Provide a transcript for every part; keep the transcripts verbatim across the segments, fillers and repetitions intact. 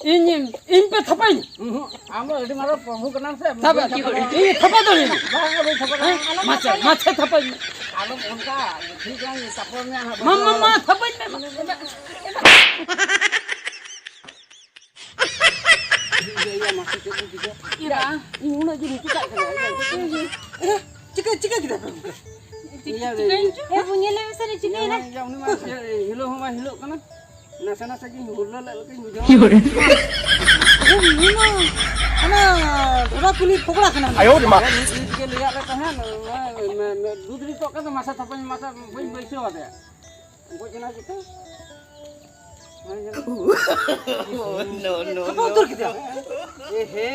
ᱤᱧ, ᱤᱧ ᱯᱮ ᱛᱷᱟᱯᱟᱧ᱾ ᱩᱸᱦᱩᱸ, ᱟᱢ ᱫᱚ ᱟᱹᱰᱤ ᱢᱟᱨᱟᱝ ᱯᱨᱚᱵᱷᱩ ᱠᱟᱱᱟᱢ ᱥᱮ᱾ ᱛᱷᱟᱯᱟ, ᱤᱧ ᱛᱷᱟᱯᱟ ᱫᱚ ᱤᱧ᱾ ᱵᱟᱝ, ᱵᱟᱹᱧ ᱛᱷᱟᱯᱟ ᱫᱟᱲᱮᱭᱟᱢᱟ᱾ ᱢᱟᱪᱷᱟ, ᱢᱟᱪᱷᱟ ᱛᱷᱟᱯᱟᱧ ᱢᱮ᱾ ᱟᱞᱚᱢ ᱚᱱᱠᱟ, ᱴᱷᱤᱠ ᱵᱟᱝ ᱛᱟᱯᱚᱨ ᱢᱮ ᱦᱟᱸᱜ᱾ ᱢᱟ, ᱢᱟ, ᱢᱟ, ᱛᱷᱟᱯᱟᱧ ᱢᱮ, ᱢᱟ᱾ ᱤᱭᱟᱹ, ᱤᱭᱟᱹ, ᱢᱟᱥᱮ ᱪᱮᱫ ᱵᱚᱱ ᱪᱤᱠᱟᱹᱭᱟ? ᱤᱨᱟ᱾ ᱤᱧ ᱩᱱᱟᱹᱜ ᱡᱳᱨ ᱤᱧ ᱪᱮᱠᱟᱜ ᱠᱟᱱᱟ᱾ ᱤᱭᱟᱹ, ᱤᱭᱟᱹ, ᱤᱭᱟᱹ᱾ ᱮ, ᱪᱤᱠᱟᱹ, ᱪᱤᱠᱟᱹ ᱠᱮᱫᱟ ᱯᱮ ᱜᱚᱢᱠᱮ? ᱪᱤᱠᱟᱹ, ᱤᱭᱟᱹ, ᱪᱤᱠᱟᱹᱭᱮᱱ ᱪᱚ? ᱦᱮᱸ, ᱵᱚᱱ ᱧᱮᱞᱮ ᱢᱮᱥᱮ ᱨᱮ, ᱪᱤᱠᱟᱹᱭᱮᱱᱟ? ᱤᱭᱟᱹ, ᱩᱱᱤ ᱢᱟ ᱦᱤᱞᱳᱜ ᱦᱚᱸ ᱵᱟᱭ ᱦᱤᱞᱳᱜ ᱠᱟᱱᱟ᱾ ᱱᱟᱥᱮ ᱱᱟᱥᱮ ᱜᱤᱧ ᱦᱩᱨᱞᱟᱹ ᱞᱮᱫ ᱞᱮᱠᱟᱧ ᱵᱩᱡᱷᱟᱹᱣ᱾ ᱠᱤ ᱦᱚᱲ? ᱟᱫᱚ ᱱᱩᱭ ᱢᱟ ᱦᱟᱱᱟ ᱰᱷᱚᱰᱟ ᱠᱩᱞᱦᱤ ᱯᱷᱚᱠᱲᱟ ᱠᱟᱱᱟ᱾ ᱟᱭᱳ ᱨᱮ ᱢᱟ᱾ ᱱᱤᱛ, ᱱᱤᱛ ᱜᱮ ᱞᱟᱹᱭᱟᱫ ᱞᱮ ᱛᱟᱦᱮᱸᱫ, ᱱᱚᱣᱟ ᱢᱮ-, ᱢᱮ-, ᱫᱩᱫᱽ ᱨᱤᱛᱚᱜ ᱠᱟᱱᱟ, ᱢᱟᱥᱮ ᱛᱟᱯᱟᱧ ᱢᱟᱥᱮ ᱵᱟᱹᱧ ᱵᱟᱹᱭᱥᱟᱹᱣ ᱟᱫᱮᱭᱟ᱾ ᱜᱚᱡ ᱮᱱᱟ ᱪᱤᱠᱟᱹ? No, no, ᱛᱷᱟᱯᱟ ᱩᱛᱟᱹᱨ ᱠᱮᱫᱮᱭᱟ᱾ ᱮ ᱦᱮ,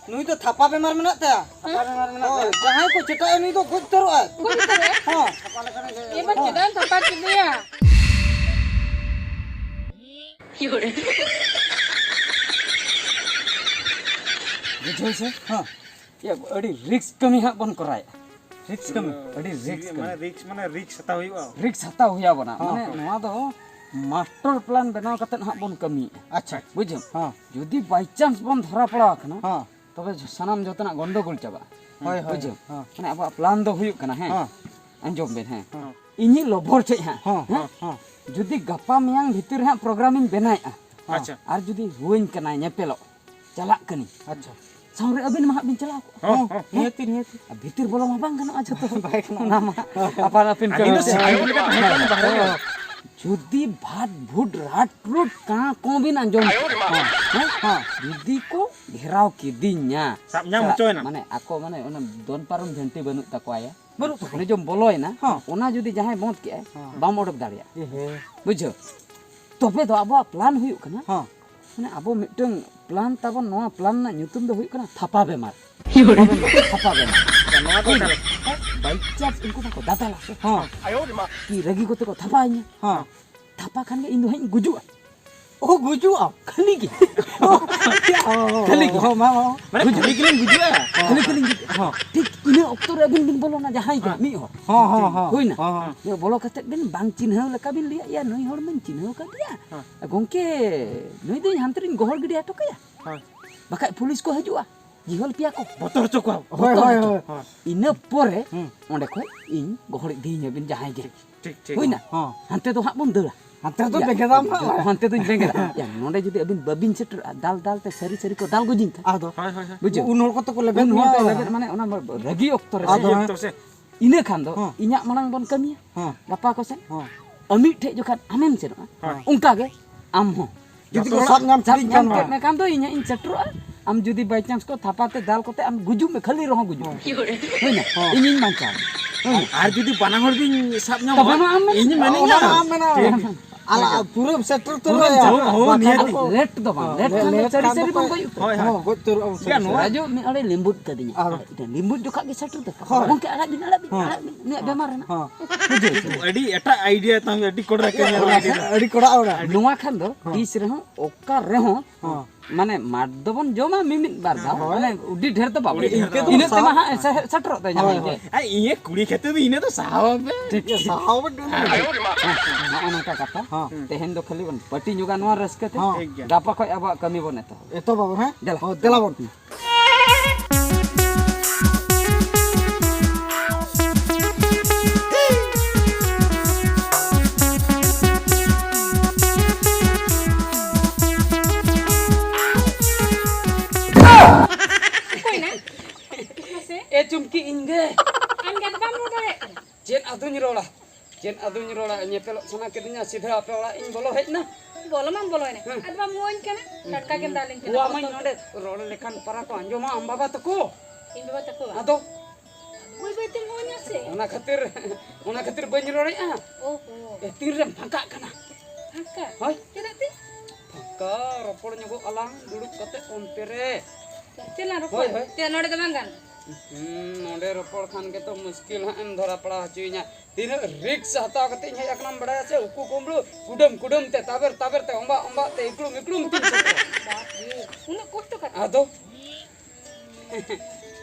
ᱱᱩᱭ ᱫᱚ ᱛᱷᱟᱯᱟ ᱵᱮᱢᱟᱨ ᱢᱮᱱᱟᱜ ᱛᱟᱭᱟ᱾ ᱛᱷᱟᱯᱟ ᱵᱮᱢᱟᱨ ᱢᱮᱱᱟᱜ ᱦᱳᱭ, ᱛᱟᱭᱟ᱾ ᱡᱟᱦᱟᱸᱭ ᱠᱚ ᱪᱮᱴᱟᱜᱼᱟ, ᱱᱩᱭ ᱫᱚ ᱜᱚᱡ ᱩᱛᱟᱹᱨᱚᱜᱼᱟᱭ᱾ ᱜᱚᱡ ᱩᱛᱟᱹᱨᱚᱜᱼᱟᱭ? ᱦᱚᱸ᱾ ᱛᱷᱟᱯᱟ ᱞᱮᱠᱷᱟᱱ ᱜᱮ ᱮ ᱢᱟ ᱪᱮᱫᱟᱜ ᱮᱢ ᱛᱷᱟᱯᱟ ᱠᱮᱫᱮᱭᱟ? ᱵᱩᱡᱷᱟᱹᱣ ᱥᱮ? ᱦᱚᱸ᱾ ᱮ, ᱟᱹᱰᱤ risk ᱠᱟᱹᱢᱤ ᱦᱟᱸᱜ ᱵᱚᱱ ᱠᱚᱨᱟᱣᱮᱫᱼᱟ᱾ Risk ᱠᱟᱹᱢᱤ? ᱟᱹᱰᱤ risk ᱠᱟᱹᱢᱤ᱾ ᱢᱟᱱᱮ risk, ᱢᱟᱱᱮ risk ᱦᱟᱛᱟᱣ ᱦᱩᱭᱩᱜᱼᱟ᱾ Risk ᱦᱟᱛᱟᱣ ᱦᱩᱭ ᱟᱵᱚᱱᱟ᱾ ᱦᱚᱸ, ᱢᱟᱱᱮ ᱦᱚᱸ᱾ ᱱᱚᱣᱟ ᱫᱚ master plan ᱵᱮᱱᱟᱣ ᱠᱟᱛᱮᱫ ᱦᱟᱸᱜ ᱵᱚᱱ ᱠᱟᱹᱢᱤᱭᱮᱫᱼᱟ᱾ ᱟᱪᱪᱷᱟ᱾ ᱵᱩᱡᱷᱟᱹᱣ? ᱦᱚᱸ᱾ ᱡᱩᱫᱤ by chance ᱵᱚᱱ ᱫᱷᱚᱨᱟ ᱯᱟᱲᱟᱣ ᱟᱠᱟᱱᱟ, ᱦᱚᱸ᱾ ᱛᱚᱵᱮ ᱥᱟᱱᱟᱢ ᱡᱚᱛᱚᱱᱟᱜ ᱜᱚᱱᱰᱚᱜᱳᱞ ᱪᱟᱵᱟᱜᱼᱟ᱾ ᱦᱳᱭ, ᱦᱳᱭ, ᱵᱩᱡᱷᱟᱹᱣ? ᱦᱚᱸ᱾ ᱢᱟᱱᱮ ᱟᱵᱚᱣᱟᱜ plan ᱫᱚ ᱦᱩᱭᱩᱜ ᱠᱟᱱᱟ, ᱦᱮᱸ? ᱦᱚᱸ᱾ ᱟᱸᱡᱚᱢ ᱵᱮᱱ, ᱦᱮᱸ᱾ ᱦᱚᱸ᱾ ᱤᱧᱤᱡ ᱞᱚᱵᱷᱚᱨ ᱴᱷᱮᱡ ᱦᱟᱸᱜ, ᱦᱚᱸ, ᱦᱮᱸ? ᱦᱚᱸ, ᱦᱚᱸ᱾ ᱡᱩᱫᱤ ᱜᱟᱯᱟ ᱢᱮᱭᱟᱝ ᱵᱷᱤᱛᱤᱨ ᱨᱮ ᱦᱟᱸᱜ program ᱤᱧ ᱵᱮᱱᱟᱣᱮᱫᱼᱟ, ᱦᱮᱸ? ᱟᱪᱪᱷᱟ᱾ ᱟᱨ ᱡᱩᱫᱤ ᱦᱩᱣᱟᱹᱧ ᱠᱟᱱᱟᱭ, ᱧᱮᱯᱮᱞᱚᱜ ᱪᱟᱞᱟᱜ ᱠᱟᱹᱱᱟᱹᱧ᱾ ᱟᱪᱪᱷᱟ᱾ ᱥᱟᱶᱨᱮ ᱟᱹᱵᱤᱱ ᱢᱟ ᱦᱟᱸᱜ ᱵᱤᱱ ᱪᱟᱞᱟᱣ ᱠᱚᱜᱼᱟ᱾ ᱦᱚᱸ, ᱦᱚᱸ, ᱦᱚᱸ᱾ ᱱᱤᱦᱟᱹᱛᱤ, ᱱᱤᱦᱟᱹᱛᱤ᱾ ᱟᱨ ᱵᱷᱤᱛᱤᱨ ᱵᱚᱞᱚ ᱢᱟ ᱵᱟᱝ ᱜᱟᱱᱚᱜᱼᱟ ᱡᱷᱚᱛᱚ᱾ ᱵᱟᱭ ᱜᱟᱱᱚᱜᱼᱟ᱾ ᱚᱱᱟ ᱢᱟ ᱟᱯᱟᱱ ᱟᱹᱯᱤᱱ ᱟᱹᱞᱤᱧ ᱫᱚ ᱠᱟᱹᱢᱤ᱾ ᱥᱟᱸᱜᱮ ᱞᱮᱠᱟ ᱛᱟᱦᱮᱸ ᱠᱟᱱᱟ ᱵᱟᱦᱨᱮ ᱨᱮ᱾ ᱡᱩᱫᱤ ᱵᱷᱟᱴ ᱵᱷᱩᱴ ᱨᱟᱴ ᱨᱩᱴ ᱠᱟᱸ ᱠᱚᱸ ᱵᱤᱱ ᱟᱸᱡᱚᱢ ᱠᱮᱫᱟ, ᱦᱮᱸ? ᱦᱮᱸ᱾ ᱡᱩᱫᱤ ᱠᱚ ᱜᱷᱮᱨᱟᱣ ᱠᱤᱫᱤᱧᱟ, ᱥᱟᱵ ᱧᱟᱢ ᱥᱟᱵ, ᱦᱚᱪᱚᱭᱮᱱᱟ᱾ ᱢᱟᱱᱮ ᱟᱠᱚ ᱢᱟᱱᱮ ᱚᱱᱟ ᱫᱚᱱ ᱯᱟᱨᱚᱢ ᱡᱷᱟᱹᱱᱴᱤ ᱵᱟᱹᱱᱩᱜ ᱛᱟᱠᱚᱣᱟ ᱭᱟ᱾ ᱵᱟᱹᱱᱩᱜ ᱛᱟᱠᱚᱣᱟ᱾ ᱚᱱᱮ ᱡᱚᱢ ᱵᱚᱞᱚᱭᱮᱱᱟ, ᱦᱮᱸ᱾ ᱚᱱᱟ ᱡᱩᱫᱤ ᱡᱟᱦᱟᱸᱭ ᱵᱚᱸᱫ ᱠᱮᱜᱼᱟᱭ, ᱦᱮᱸ᱾ ᱵᱟᱢ ᱚᱰᱚᱠ ᱫᱟᱲᱮᱭᱟᱜᱼᱟ᱾ ᱮ ᱦᱮᱸ᱾ ᱵᱩᱡᱷᱟᱹᱣ? ᱛᱚᱵᱮ ᱫᱚ ᱟᱵᱚᱣᱟᱜ plan ᱦᱩᱭᱩᱜ ᱠᱟᱱᱟ, ᱦᱮᱸ᱾ ᱢᱟᱱᱮ ᱟᱵᱚ ᱢᱤᱫᱴᱟᱝ plan ᱛᱟᱵᱚᱱ, ᱱᱚᱣᱟ plan ᱨᱮᱱᱟᱜ ᱧᱩᱛᱩᱢ ᱫᱚ ᱦᱩᱭᱩᱜ ᱠᱟᱱᱟ ᱛᱷᱟᱯᱟ ᱵᱮᱢᱟᱨ᱾ ᱛᱷᱟᱯᱟ ᱵᱮᱢᱟᱨ, ᱛᱷᱟᱯᱟ ᱵᱮᱢᱟᱨ᱾ ᱱᱚᱣᱟ ᱫᱚ ᱚᱠᱟ ᱞᱮᱠᱟ? By chance ᱩᱱᱠᱩ ᱢᱟᱠᱚ ᱫᱟᱫᱟᱞᱟ ᱥᱮ? ᱦᱮᱸ᱾ ᱠᱤ ᱨᱟᱹᱜᱤ ᱠᱚᱛᱮ ᱠᱚ ᱛᱷᱟᱯᱟᱣᱤᱧᱟ? ᱦᱮᱸ᱾ ᱛᱷᱟᱯᱟ ᱠᱷᱟᱱ ᱜᱮ ᱤᱧ ᱫᱚ ᱦᱟᱸᱜ ᱤᱧ ᱜᱩᱡᱩᱜᱼᱟ᱾ ᱚ, ᱜᱩᱡᱩᱜ ᱟᱢ? ᱠᱷᱟᱹᱞᱤ ᱜᱮ᱾ ᱚ, ᱠᱷᱟᱹᱞᱤ ᱜᱮ᱾ ᱦᱚᱸ, ᱢᱟ, ᱢᱟ᱾ ᱢᱟᱱᱮ ᱠᱷᱟᱹᱞᱤ ᱜᱮᱞᱤᱧ ᱜᱩᱡᱩᱜᱼᱟ? ᱦᱚᱸ᱾ ᱠᱷᱟᱹᱞᱤ ᱜᱮᱞᱤᱧ ᱜᱩᱡᱩᱜᱼᱟ᱾ ᱦᱚᱸ᱾ ᱴᱷᱤᱠ ᱤᱱᱟᱹ ᱚᱠᱛᱚ ᱨᱮ ᱟᱹᱵᱤᱱ ᱵᱤᱱ ᱵᱚᱞᱚᱱᱟ, ᱡᱟᱦᱟᱸᱭ ᱜᱮ, ᱦᱚᱸ᱾ ᱢᱤᱫ ᱦᱚᱲ᱾ ᱦᱚᱸ, ᱦᱚᱸ, ᱦᱚᱸ᱾ ᱦᱩᱭᱱᱟ? ᱦᱚᱸ, ᱦᱚᱸ᱾ ᱵᱚᱞᱚ ᱠᱟᱛᱮᱫ ᱵᱤᱱ ᱵᱟᱝ ᱪᱤᱱᱦᱟᱹᱣ ᱞᱮᱠᱟ ᱵᱤᱱ ᱞᱟᱹᱭᱟ, "ᱭᱟ, ᱱᱩᱭ ᱦᱚᱲ ᱢᱟᱧ ᱪᱤᱱᱦᱟᱹᱣ ᱠᱟᱫᱮᱭᱟ᱾ ᱦᱚᱸ᱾ ᱜᱚᱝᱠᱮ, ᱱᱩᱭ ᱫᱚᱧ ᱦᱟᱱᱛᱮ ᱨᱤᱧ ᱜᱚᱦᱚᱲ ᱜᱤᱰᱤ ᱦᱚᱴᱚ ᱠᱟᱭᱟ᱾ ᱦᱚᱸ᱾ ᱵᱟᱠᱷᱟᱡ ᱯᱩᱞᱤᱥ ᱠᱚ ᱦᱤᱡᱩᱜᱼᱟ, ᱡᱤᱦᱚᱞ ᱯᱮᱭᱟ ᱠᱚ᱾ ᱵᱚᱛᱚᱨ ᱦᱚᱪᱚ ᱠᱚᱣᱟ᱾ ᱦᱳᱭ, ᱵᱚᱛᱚᱨ ᱦᱳᱭ, ᱦᱚᱪᱚ ᱦᱳᱭ᱾ ᱠᱚᱣᱟ᱾ ᱦᱳᱭ᱾ ᱤᱱᱟᱹ ᱯᱚᱨᱮ ᱦᱩᱸ᱾ ᱚᱸᱰᱮ ᱠᱷᱚᱡ ᱤᱧ ᱜᱚᱦᱚᱲ ᱤᱫᱤᱭᱟᱹᱵᱤᱱ ᱡᱟᱦᱟᱸᱭ ᱜᱮ᱾ ᱴᱷᱤᱠ, ᱴᱷᱤᱠ᱾ ᱦᱩᱭᱱᱟ? ᱦᱚᱸ᱾ ᱦᱟᱱᱛᱮ ᱫᱚ ᱦᱟᱸᱜ ᱵᱚᱱ ᱫᱟᱹᱲᱟ᱾ ᱦᱟᱱᱛᱮ ᱫᱚ ᱭᱟ, ᱵᱮᱸᱜᱮᱫᱟᱢ ᱦᱟᱸᱜ᱾ ᱦᱟᱱᱛᱮ ᱫᱚᱧ ᱵᱮᱸᱜᱮᱫᱟ᱾ ᱦᱮᱸ᱾ ᱭᱟ, ᱱᱚᱰᱮ ᱡᱩᱫᱤ ᱟᱹᱵᱤᱱ ᱵᱟᱹᱵᱤᱱ ᱥᱮᱴᱮᱨᱚᱜᱼᱟ, ᱫᱟᱞ ᱫᱟᱞ ᱛᱮ ᱥᱟᱹᱨᱤ ᱥᱟᱹᱨᱤ ᱠᱚ ᱫᱟᱞ ᱜᱚᱡᱤᱧ ᱠᱷᱟᱱ᱾ ᱟᱫᱚ ᱦᱳᱭ, ᱦᱳᱭ, ᱦᱳᱭ᱾ ᱵᱩᱡᱷᱟᱹᱣ? ᱩᱱ ᱦᱚᱲ ᱠᱚᱛᱚ ᱠᱚ ᱞᱮᱵᱮᱫ ᱩᱱ ᱦᱚᱲ ᱢᱮᱭᱟ᱾ ᱠᱚ ᱞᱮᱵᱮᱫ, ᱢᱟᱱᱮ ᱚᱱᱟ ᱨᱟᱹᱜᱤ ᱚᱠᱛᱚ ᱨᱮ ᱟᱫᱚ ᱥᱮ᱾ ᱦᱮᱸ᱾ ᱤᱱᱟᱹ ᱠᱷᱟᱱ ᱫᱚ ᱦᱚᱸ᱾ ᱤᱧᱟᱹᱜ ᱢᱟᱲᱟᱝ ᱵᱚᱱ ᱠᱟᱹᱢᱤᱭᱟ᱾ ᱦᱚᱸ᱾ ᱜᱟᱯᱟ ᱠᱚ ᱥᱮᱫ᱾ ᱦᱚᱸ᱾ ᱟᱢᱤᱡ ᱴᱷᱮᱡ ᱡᱚᱠᱷᱟᱱ ᱟᱢᱮᱢ ᱥᱮᱱᱚᱜᱼᱟ, ᱦᱚᱸ᱾ ᱚᱱᱠᱟ ᱜᱮ ᱟᱢ ᱦᱚᱸ᱾ ᱡᱩᱫᱤ ᱠᱚ ᱥᱟᱵ ᱧᱟᱢ ᱥᱟᱵ ᱠᱮᱫᱤᱧ ᱧᱟᱢ ᱠᱷᱟᱱ ᱠᱮᱫ ᱢᱟ᱾ ᱢᱮ ᱠᱷᱟᱱ ᱫᱚ ᱤᱧ ᱦᱟᱸᱜ ᱤᱧ ᱥᱮᱴᱮᱨᱚᱜᱼᱟ᱾ ᱟᱢ ᱡᱩᱫᱤ by chance ᱠᱚ ᱛᱷᱟᱯᱟ ᱛᱮ ᱫᱟᱞ ᱠᱚᱛᱮ ᱟᱢ ᱜᱩᱡᱩᱜ ᱢᱮ, ᱠᱷᱟᱹᱞᱤ ᱨᱮᱦᱚᱸ ᱜᱩᱡᱩᱜ ᱢᱮ᱾ ᱦᱚᱸ᱾ ᱦᱩᱭᱱᱟ? ᱦᱚᱸ᱾ ᱤᱧᱤᱧ ᱵᱟᱧᱪᱟᱣ ᱮᱱᱟ᱾ ᱦᱩᱭᱱᱟ? ᱟᱨ ᱡᱩᱫᱤ ᱵᱟᱱᱟ ᱦᱚᱲ ᱵᱤᱱ ᱥᱟᱵ ᱧᱟᱢᱚᱜᱼᱟ, ᱛᱚᱵᱮ ᱢᱟ ᱟᱢ ᱢᱮᱱᱟᱢ᱾ ᱤᱧ ᱢᱮᱱᱟᱹᱧᱟ᱾ ᱚᱱᱟ ᱢᱟ ᱟᱢ ᱢᱮᱱᱟᱢ᱾ ᱴᱷᱤᱠ᱾ ᱟᱞᱟ-, ᱯᱩᱨᱟᱹᱢ ᱥᱮᱴᱮᱨ ᱩᱛᱟᱹᱨ ᱯᱩᱨᱟᱹᱢ ᱞᱮᱭᱟ᱾ ᱡᱚᱢ, ᱦᱚᱸ, ᱵᱟᱠᱷᱟᱱ ᱱᱤᱦᱟᱹᱛᱤ᱾ ᱫᱚ ᱞᱮᱴ ᱫᱚ ᱵᱟᱝ, ᱦᱚᱸ, ᱞᱮᱴ ᱞᱮ-, ᱠᱷᱟᱱ ᱫᱚ ᱞᱮᱴ ᱥᱟᱹᱨᱤ ᱠᱷᱟᱱ ᱥᱟᱹᱨᱤ ᱫᱚ ᱵᱚᱱ ᱯᱮ-, ᱜᱚᱡ ᱩᱛᱟᱹᱨᱚᱜᱼᱟ᱾ ᱦᱚᱸ, ᱜᱚᱡ ᱩᱛᱟᱹᱨᱚᱜᱼᱟ ᱵᱚᱱ ᱪᱮᱫᱟᱜ ᱥᱟᱹᱨᱤ ᱱᱚᱣᱟ? ᱥᱟᱹᱨᱤ᱾ ᱨᱟᱡᱩ, ᱢᱤᱫ ᱟᱲᱮ ᱞᱤᱢᱵᱩᱫ ᱠᱟᱫᱤᱧᱟ᱾ ᱦᱚᱸ᱾ ᱢᱤᱫᱴᱮᱱ ᱞᱤᱢᱵᱩᱫ ᱡᱚᱠᱷᱟ ᱜᱮ ᱥᱮᱴᱮᱨ ᱛᱟᱠᱚ᱾ ᱦᱚᱸ᱾ ᱜᱚᱝᱠᱮ, ᱟᱲᱟᱜ ᱵᱤᱱ, ᱟᱲᱟᱜ ᱵᱤᱱ, ᱦᱚᱸ᱾ ᱟᱲᱟᱜ ᱵᱤᱱ᱾ ᱩᱱᱤᱭᱟᱜ ᱵᱮᱢᱟᱨ ᱨᱮᱱᱟᱜ᱾ ᱦᱚᱸ᱾ ᱵᱩᱡᱷᱟᱹᱣ ᱠᱮᱫᱟ? ᱟᱹᱰᱤ ᱮᱴᱟᱜ idea ᱛᱟᱢ, ᱟᱹᱰᱤ ᱠᱚᱰᱨᱟ ᱠᱟᱹᱢᱤ ᱟᱹᱰᱤ ᱟᱹᱰᱤ ᱠᱚᱰᱨᱟ᱾ ᱱᱚᱣᱟ ᱠᱷᱟᱱ ᱫᱚ ᱦᱚᱸ᱾ ᱛᱤᱥ ᱨᱮᱦᱚᱸ, ᱚᱠᱟ ᱨᱮᱦᱚᱸ, ᱦᱚᱸ᱾ ᱢᱟᱱᱮ, ᱢᱟᱨ ᱫᱚᱵᱚᱱ ᱡᱚᱢᱟ ᱢᱤᱢᱤᱫ ᱵᱟᱨ ᱫᱷᱟᱣ, ᱦᱳᱭ᱾ ᱢᱟᱱᱮ, ᱟᱹᱰᱤ ᱰᱷᱮᱨ ᱫᱚ ᱵᱟᱵᱚᱱ ᱤᱱᱠᱟᱹ ᱡᱚᱢᱟ᱾ ᱫᱚ ᱤᱱᱟᱹᱜ ᱛᱮᱢᱟ ᱥᱟᱦᱟᱣ-, ᱦᱟᱸᱜ ᱥᱮ-, ᱥᱮᱴᱮᱨᱚᱜ ᱛᱟᱭ ᱧᱟᱢ ᱦᱳᱭ, ᱜᱮ᱾ ᱦᱳᱭ᱾ ᱟᱨ ᱤᱭᱟᱹ ᱠᱩᱲᱤ ᱠᱷᱟᱹᱛᱤᱨ ᱫᱚ ᱤᱱᱟᱹ ᱫᱚ ᱥᱟᱦᱟᱣ ᱟᱯᱮ᱾ ᱴᱷᱤᱠ, ᱴᱷᱤᱠ᱾ ᱥᱟᱦᱟᱣ ᱟᱯᱮ᱾ ᱦᱮᱸ, ᱱᱚᱜᱼᱚ ᱱᱚᱝᱠᱟ ᱠᱟᱛᱷᱟ᱾ ᱦᱚᱸ᱾ ᱛᱮᱦᱮᱧ ᱫᱚ ᱠᱷᱟᱹᱞᱤ ᱵᱚᱱ ᱯᱟᱹᱴᱤ ᱧᱚᱜᱟ ᱱᱚᱣᱟ ᱨᱟᱹᱥᱠᱟᱹ ᱛᱮ᱾ ᱦᱚᱸ᱾ ᱴᱷᱤᱠ ᱜᱮᱭᱟ᱾ ᱜᱟᱯᱟ ᱠᱷᱚᱡ ᱟᱵᱚᱣᱟᱜ ᱠᱟᱹᱢᱤ ᱵᱚᱱ ᱮᱛᱚᱦᱚᱵᱟ᱾ ᱮᱛᱚᱦᱚᱵ ᱟᱵᱚᱱ, ᱦᱮᱸ? ᱫᱮᱞᱟ᱾ ᱦᱳᱭ, ᱫᱮᱞᱟ ᱵᱚᱱ᱾ ᱚᱠᱚᱭᱱᱟ? ᱢᱟᱥᱮ᱾ ᱮ ᱪᱩᱢᱠᱤ, ᱤᱧ ᱜᱮ᱾ ᱟᱢ ᱜᱮ ᱟᱫᱚ ᱵᱟᱢ ᱨᱚᱲ ᱫᱟᱲᱮᱭᱟᱜ ᱠᱟᱱᱟ᱾ ᱪᱮᱫ ᱟᱫᱚᱧ ᱨᱚᱲᱟ? ᱪᱮᱫ ᱟᱫᱚᱧ ᱨᱚᱲᱟ? ᱧᱮᱯᱮᱞᱚᱜ ᱥᱟᱱᱟ ᱠᱤᱫᱤᱧᱟ, ᱥᱤᱫᱷᱟᱹ ᱟᱯᱮ ᱚᱲᱟᱜ ᱤᱧ ᱵᱚᱞᱚ ᱦᱮᱡ ᱮᱱᱟ᱾ ᱵᱚᱞᱚ ᱢᱟᱢ ᱵᱚᱞᱚᱭᱮᱱᱟ᱾ ᱦᱮᱸ᱾ ᱟᱫᱚ ᱵᱟᱢ ᱦᱚᱦᱚᱧ ᱠᱟᱱᱟ? ᱦᱮᱸ᱾ ᱴᱟᱴᱠᱟ ᱜᱮᱢ ᱫᱟᱞᱤᱧ ᱠᱟᱱᱟ ᱦᱚᱦᱚ ᱟᱢᱟᱹᱧ ᱵᱚᱛᱚᱨ ᱱᱚᱰᱮ, ᱛᱮ᱾ ᱨᱚᱲ ᱞᱮᱠᱷᱟᱱ ᱯᱟᱨᱟ ᱠᱚ ᱟᱸᱡᱚᱢᱟ ᱟᱢ ᱵᱟᱵᱟ ᱛᱟᱠᱚ᱾ ᱤᱧ ᱵᱟᱵᱟ ᱛᱟᱠᱚ ᱵᱟᱝ? ᱟᱫᱚ? ᱵᱟᱹᱭ ᱵᱟᱹᱭ ᱛᱮᱢ ᱦᱚᱦᱚᱧᱟ ᱥᱮ᱾ ᱚᱱᱟ ᱠᱷᱟᱹᱛᱤᱨ, ᱚᱱᱟ ᱠᱷᱟᱹᱛᱤᱨ ᱵᱟᱹᱧ ᱨᱚᱲᱮᱫᱼᱟ᱾ ᱳᱦᱳ᱾ ᱮ, ᱛᱤᱱ ᱨᱮᱢ ᱯᱷᱟᱸᱠᱟᱜ ᱠᱟᱱᱟ? ᱯᱷᱟᱸᱠᱟ? ᱦᱳᱭ᱾ ᱪᱮᱫᱟᱜ ᱛᱮ? ᱯᱷᱟᱸᱠᱟ, ᱨᱚᱯᱚᱲ ᱧᱚᱜᱚᱜ ᱟᱞᱟᱝ ᱫᱩᱲᱩᱵ ᱠᱟᱛᱮ ᱚᱱᱛᱮ ᱨᱮ᱾ ᱪᱮᱫ ᱞᱟᱝ ᱨᱚᱯᱚᱲ? ᱦᱳᱭ, ᱦᱳᱭ᱾ ᱪᱮᱫ ᱱᱚᱰᱮ ᱫᱚ ᱵᱟᱝ ᱜᱟᱱᱚᱜᱼᱟ? ᱦᱩᱸ, ᱱᱚᱰᱮ ᱨᱚᱯᱚᱲ ᱠᱷᱟᱱ ᱜᱮᱛᱚ ᱢᱩᱥᱠᱤᱞ ᱦᱟᱸᱜ ᱮᱢ ᱫᱷᱚᱨᱟ ᱯᱟᱲᱟᱣ ᱦᱚᱪᱚᱭᱤᱧᱟ᱾ ᱛᱤᱱᱟᱹᱜ ᱨᱤᱠᱥ ᱦᱟᱛᱟᱣ ᱠᱟᱛᱮ ᱤᱧ ᱦᱮᱡ ᱟᱠᱟᱱᱟᱢ ᱵᱟᱲᱟᱭᱟ ᱥᱮ? ᱩᱠᱩ ᱠᱩᱢᱵᱽᱲᱩ, ᱠᱩᱰᱟᱹᱢ ᱠᱩᱰᱟᱹᱢ ᱛᱮ, ᱛᱟᱵᱮᱨ ᱛᱟᱵᱮᱨ ᱛᱮ, ᱚᱢᱵᱟᱜ ᱚᱢᱵᱟᱜ ᱛᱮ, ᱤᱠᱲᱩᱢ ᱤᱠᱲᱩᱢ ᱛᱮ᱾ ᱵᱟᱯ ᱨᱮ, ᱩᱱᱟᱹᱜ ᱠᱚᱥᱴᱚ ᱠᱟᱛᱮ? ᱟᱫᱚ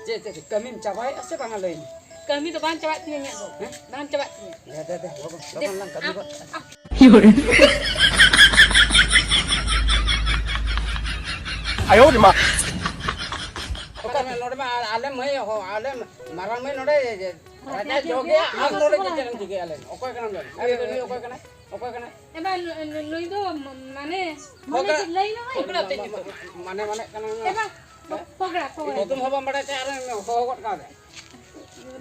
ᱪᱮᱫ, ᱪᱮᱫ, ᱠᱟᱹᱢᱤᱢ ᱪᱟᱵᱟᱭᱮᱫᱼᱟ ᱥᱮ ᱵᱟᱝᱟ, ᱞᱟᱹᱭ ᱢᱮ? ᱠᱟᱹᱢᱤ ᱫᱚ ᱵᱟᱝ ᱪᱟᱵᱟᱜ ᱛᱤᱧᱟᱹ ᱤᱧᱟᱹᱜ ᱫᱚ᱾ ᱦᱮᱸ? ᱵᱟᱝ ᱪᱟᱵᱟᱜ ᱛᱤᱧᱟᱹ᱾ ᱫᱮ, ᱫᱮ, ᱫᱮ, ᱞᱚᱜᱚᱱ, ᱞᱚᱜᱚᱱ ᱞᱟᱝ ᱠᱟᱹᱢᱤ ᱜᱚᱫ ᱠᱟᱜᱼᱟ᱾ ᱟᱭᱳ ᱨᱮ ᱢᱟ᱾ ᱚᱠᱟ ᱨᱮ? ᱱᱚᱰᱮ ᱢᱟ ᱟᱞᱮ ᱢᱟᱹᱭ ᱦᱚᱸ, ᱟᱞᱮ ᱢᱟᱨᱟᱝ ᱢᱟᱹᱭ ᱱᱚᱰᱮ ᱨᱟᱪᱟ ᱡᱚᱜᱮ, ᱟᱢ ᱱᱚᱰᱮ ᱪᱮᱫ ᱮᱢ ᱪᱤᱠᱟᱹᱭᱟ? ᱞᱟᱹᱭ ᱢᱮ, ᱚᱠᱚᱭ ᱠᱟᱱᱟᱢ? ᱟᱞᱮ ᱫᱚ ᱱᱩᱭ ᱚᱠᱚᱭ ᱠᱟᱱᱟᱭ? ᱚᱠᱚᱭ ᱠᱟᱱᱟᱭ? ᱮ ᱵᱟ, ᱱᱩ-, ᱱᱩ-, ᱱᱩᱭ ᱫᱚ ᱢ-, ᱢᱟᱱᱮ, ᱢᱟᱱᱮ ᱯᱚᱜᱲᱟ᱾ ᱪᱮᱫ ᱞᱟᱹᱭ ᱢᱮ ᱵᱷᱟᱹᱭ? ᱢᱟᱱᱮ, ᱢᱟᱱᱮ ᱠᱟᱱᱟ᱾ ᱮ ᱵᱟ, ᱯᱚᱜᱲᱟ, ᱯᱚᱜᱲᱟ᱾ ᱧᱩᱛᱩᱢ ᱦᱚᱸ ᱵᱟᱢ ᱵᱟᱲᱟᱭ ᱛᱮ ᱟᱨᱮᱢ ᱦᱚᱦᱚ ᱜᱚᱫ ᱠᱟᱣᱫᱮ᱾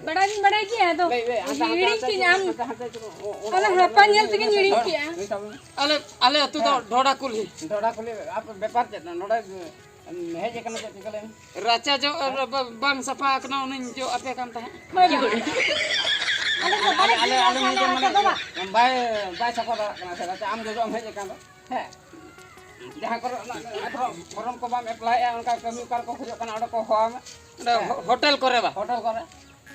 ᱵᱟᱲᱟᱭ ᱫᱩᱧ ᱵᱟᱲᱟᱭ ᱜᱮᱭᱟ, ᱟᱫᱚ ᱞᱟᱹᱭ ᱢᱮ, ᱦᱟᱱᱛᱮ, ᱦᱟᱱᱛᱮ, ᱦᱤᱲᱤᱧ ᱦᱟᱱᱛᱮ, ᱠᱤᱧ ᱟᱢ᱾ ᱦᱟᱱᱛᱮ, ᱦᱟᱱᱛᱮ, ᱚ-, ᱚ-, ᱟᱞᱮ ᱚ-, ᱦᱟᱯᱟ ᱧᱮᱞ ᱛᱮᱜᱮᱧ ᱦᱤᱲᱤᱧ ᱠᱮᱜᱼᱟ᱾ ᱱᱩᱭ ᱥᱟᱵ ᱢᱮ᱾ ᱟᱞᱮ, ᱟᱞᱮ ᱟᱹᱛᱩ ᱫᱚ ᱦᱮᱸ᱾ ᱰᱷᱚᱰᱟ ᱠᱩᱞᱦᱤ᱾ ᱰᱷᱚᱰᱟ ᱠᱩᱞᱦᱤ, ᱟᱯᱮ ᱵᱮᱯᱟᱨ ᱪᱮᱫ? ᱱᱚᱰᱮ ᱦᱮᱡ ᱟᱠᱟᱱᱟ ᱪᱮᱫ ᱪᱤᱠᱟᱹ ᱞᱟᱹᱭ ᱢᱮ? ᱨᱟᱪᱟ ᱡᱚᱜ ᱦᱮᱸ? ᱵᱟ-, ᱵᱟᱝ ᱥᱟᱯᱷᱟ ᱟᱠᱟᱱᱟ, ᱚᱱᱟᱧ ᱡᱚᱜ ᱟᱯᱮ ᱠᱟᱱ ᱛᱟᱦᱮᱸᱫ᱾ ᱵᱟᱭ ᱵᱟᱲᱟᱭᱟ᱾ ᱟᱞᱮ, ᱟᱞᱮ, ᱟᱞᱮ ᱢᱤᱫᱴᱮᱱ ᱢᱟᱱᱮ ᱵᱟᱭ, ᱵᱟᱭ ᱥᱟᱯᱷᱟ ᱫᱟᱲᱮᱭᱟᱜ ᱠᱟᱱᱟ ᱥᱮ, ᱨᱟᱪᱟ ᱟᱢ ᱡᱚᱡᱚᱢ ᱦᱮᱡ ᱟᱠᱟᱱ ᱫᱚ᱾ ᱦᱮᱸ᱾ ᱡᱟᱦᱟᱸ ᱠᱚᱨᱮ ᱚᱱᱟ, ᱚᱱᱟ ᱯᱷᱚᱨᱚᱢ ᱠᱚ ᱵᱟᱢ ᱮᱯᱞᱟᱭᱮᱫᱼᱟ, ᱚᱱᱠᱟ ᱠᱟᱹᱢᱤ ᱚᱠᱟ ᱨᱮᱠᱚ ᱠᱷᱚᱡᱚᱜ ᱠᱟᱱᱟ, ᱚᱸᱰᱮ ᱠᱚ ᱦᱚᱦᱚᱣᱟᱢᱟ᱾ ᱚᱸᱰᱮ ᱦᱮᱸ᱾ ᱦᱳ-, ᱦᱳᱴᱮᱞ ᱠᱚᱨᱮ ᱵᱟ? ᱦᱳᱴᱮᱞ ᱠᱚᱨᱮ᱾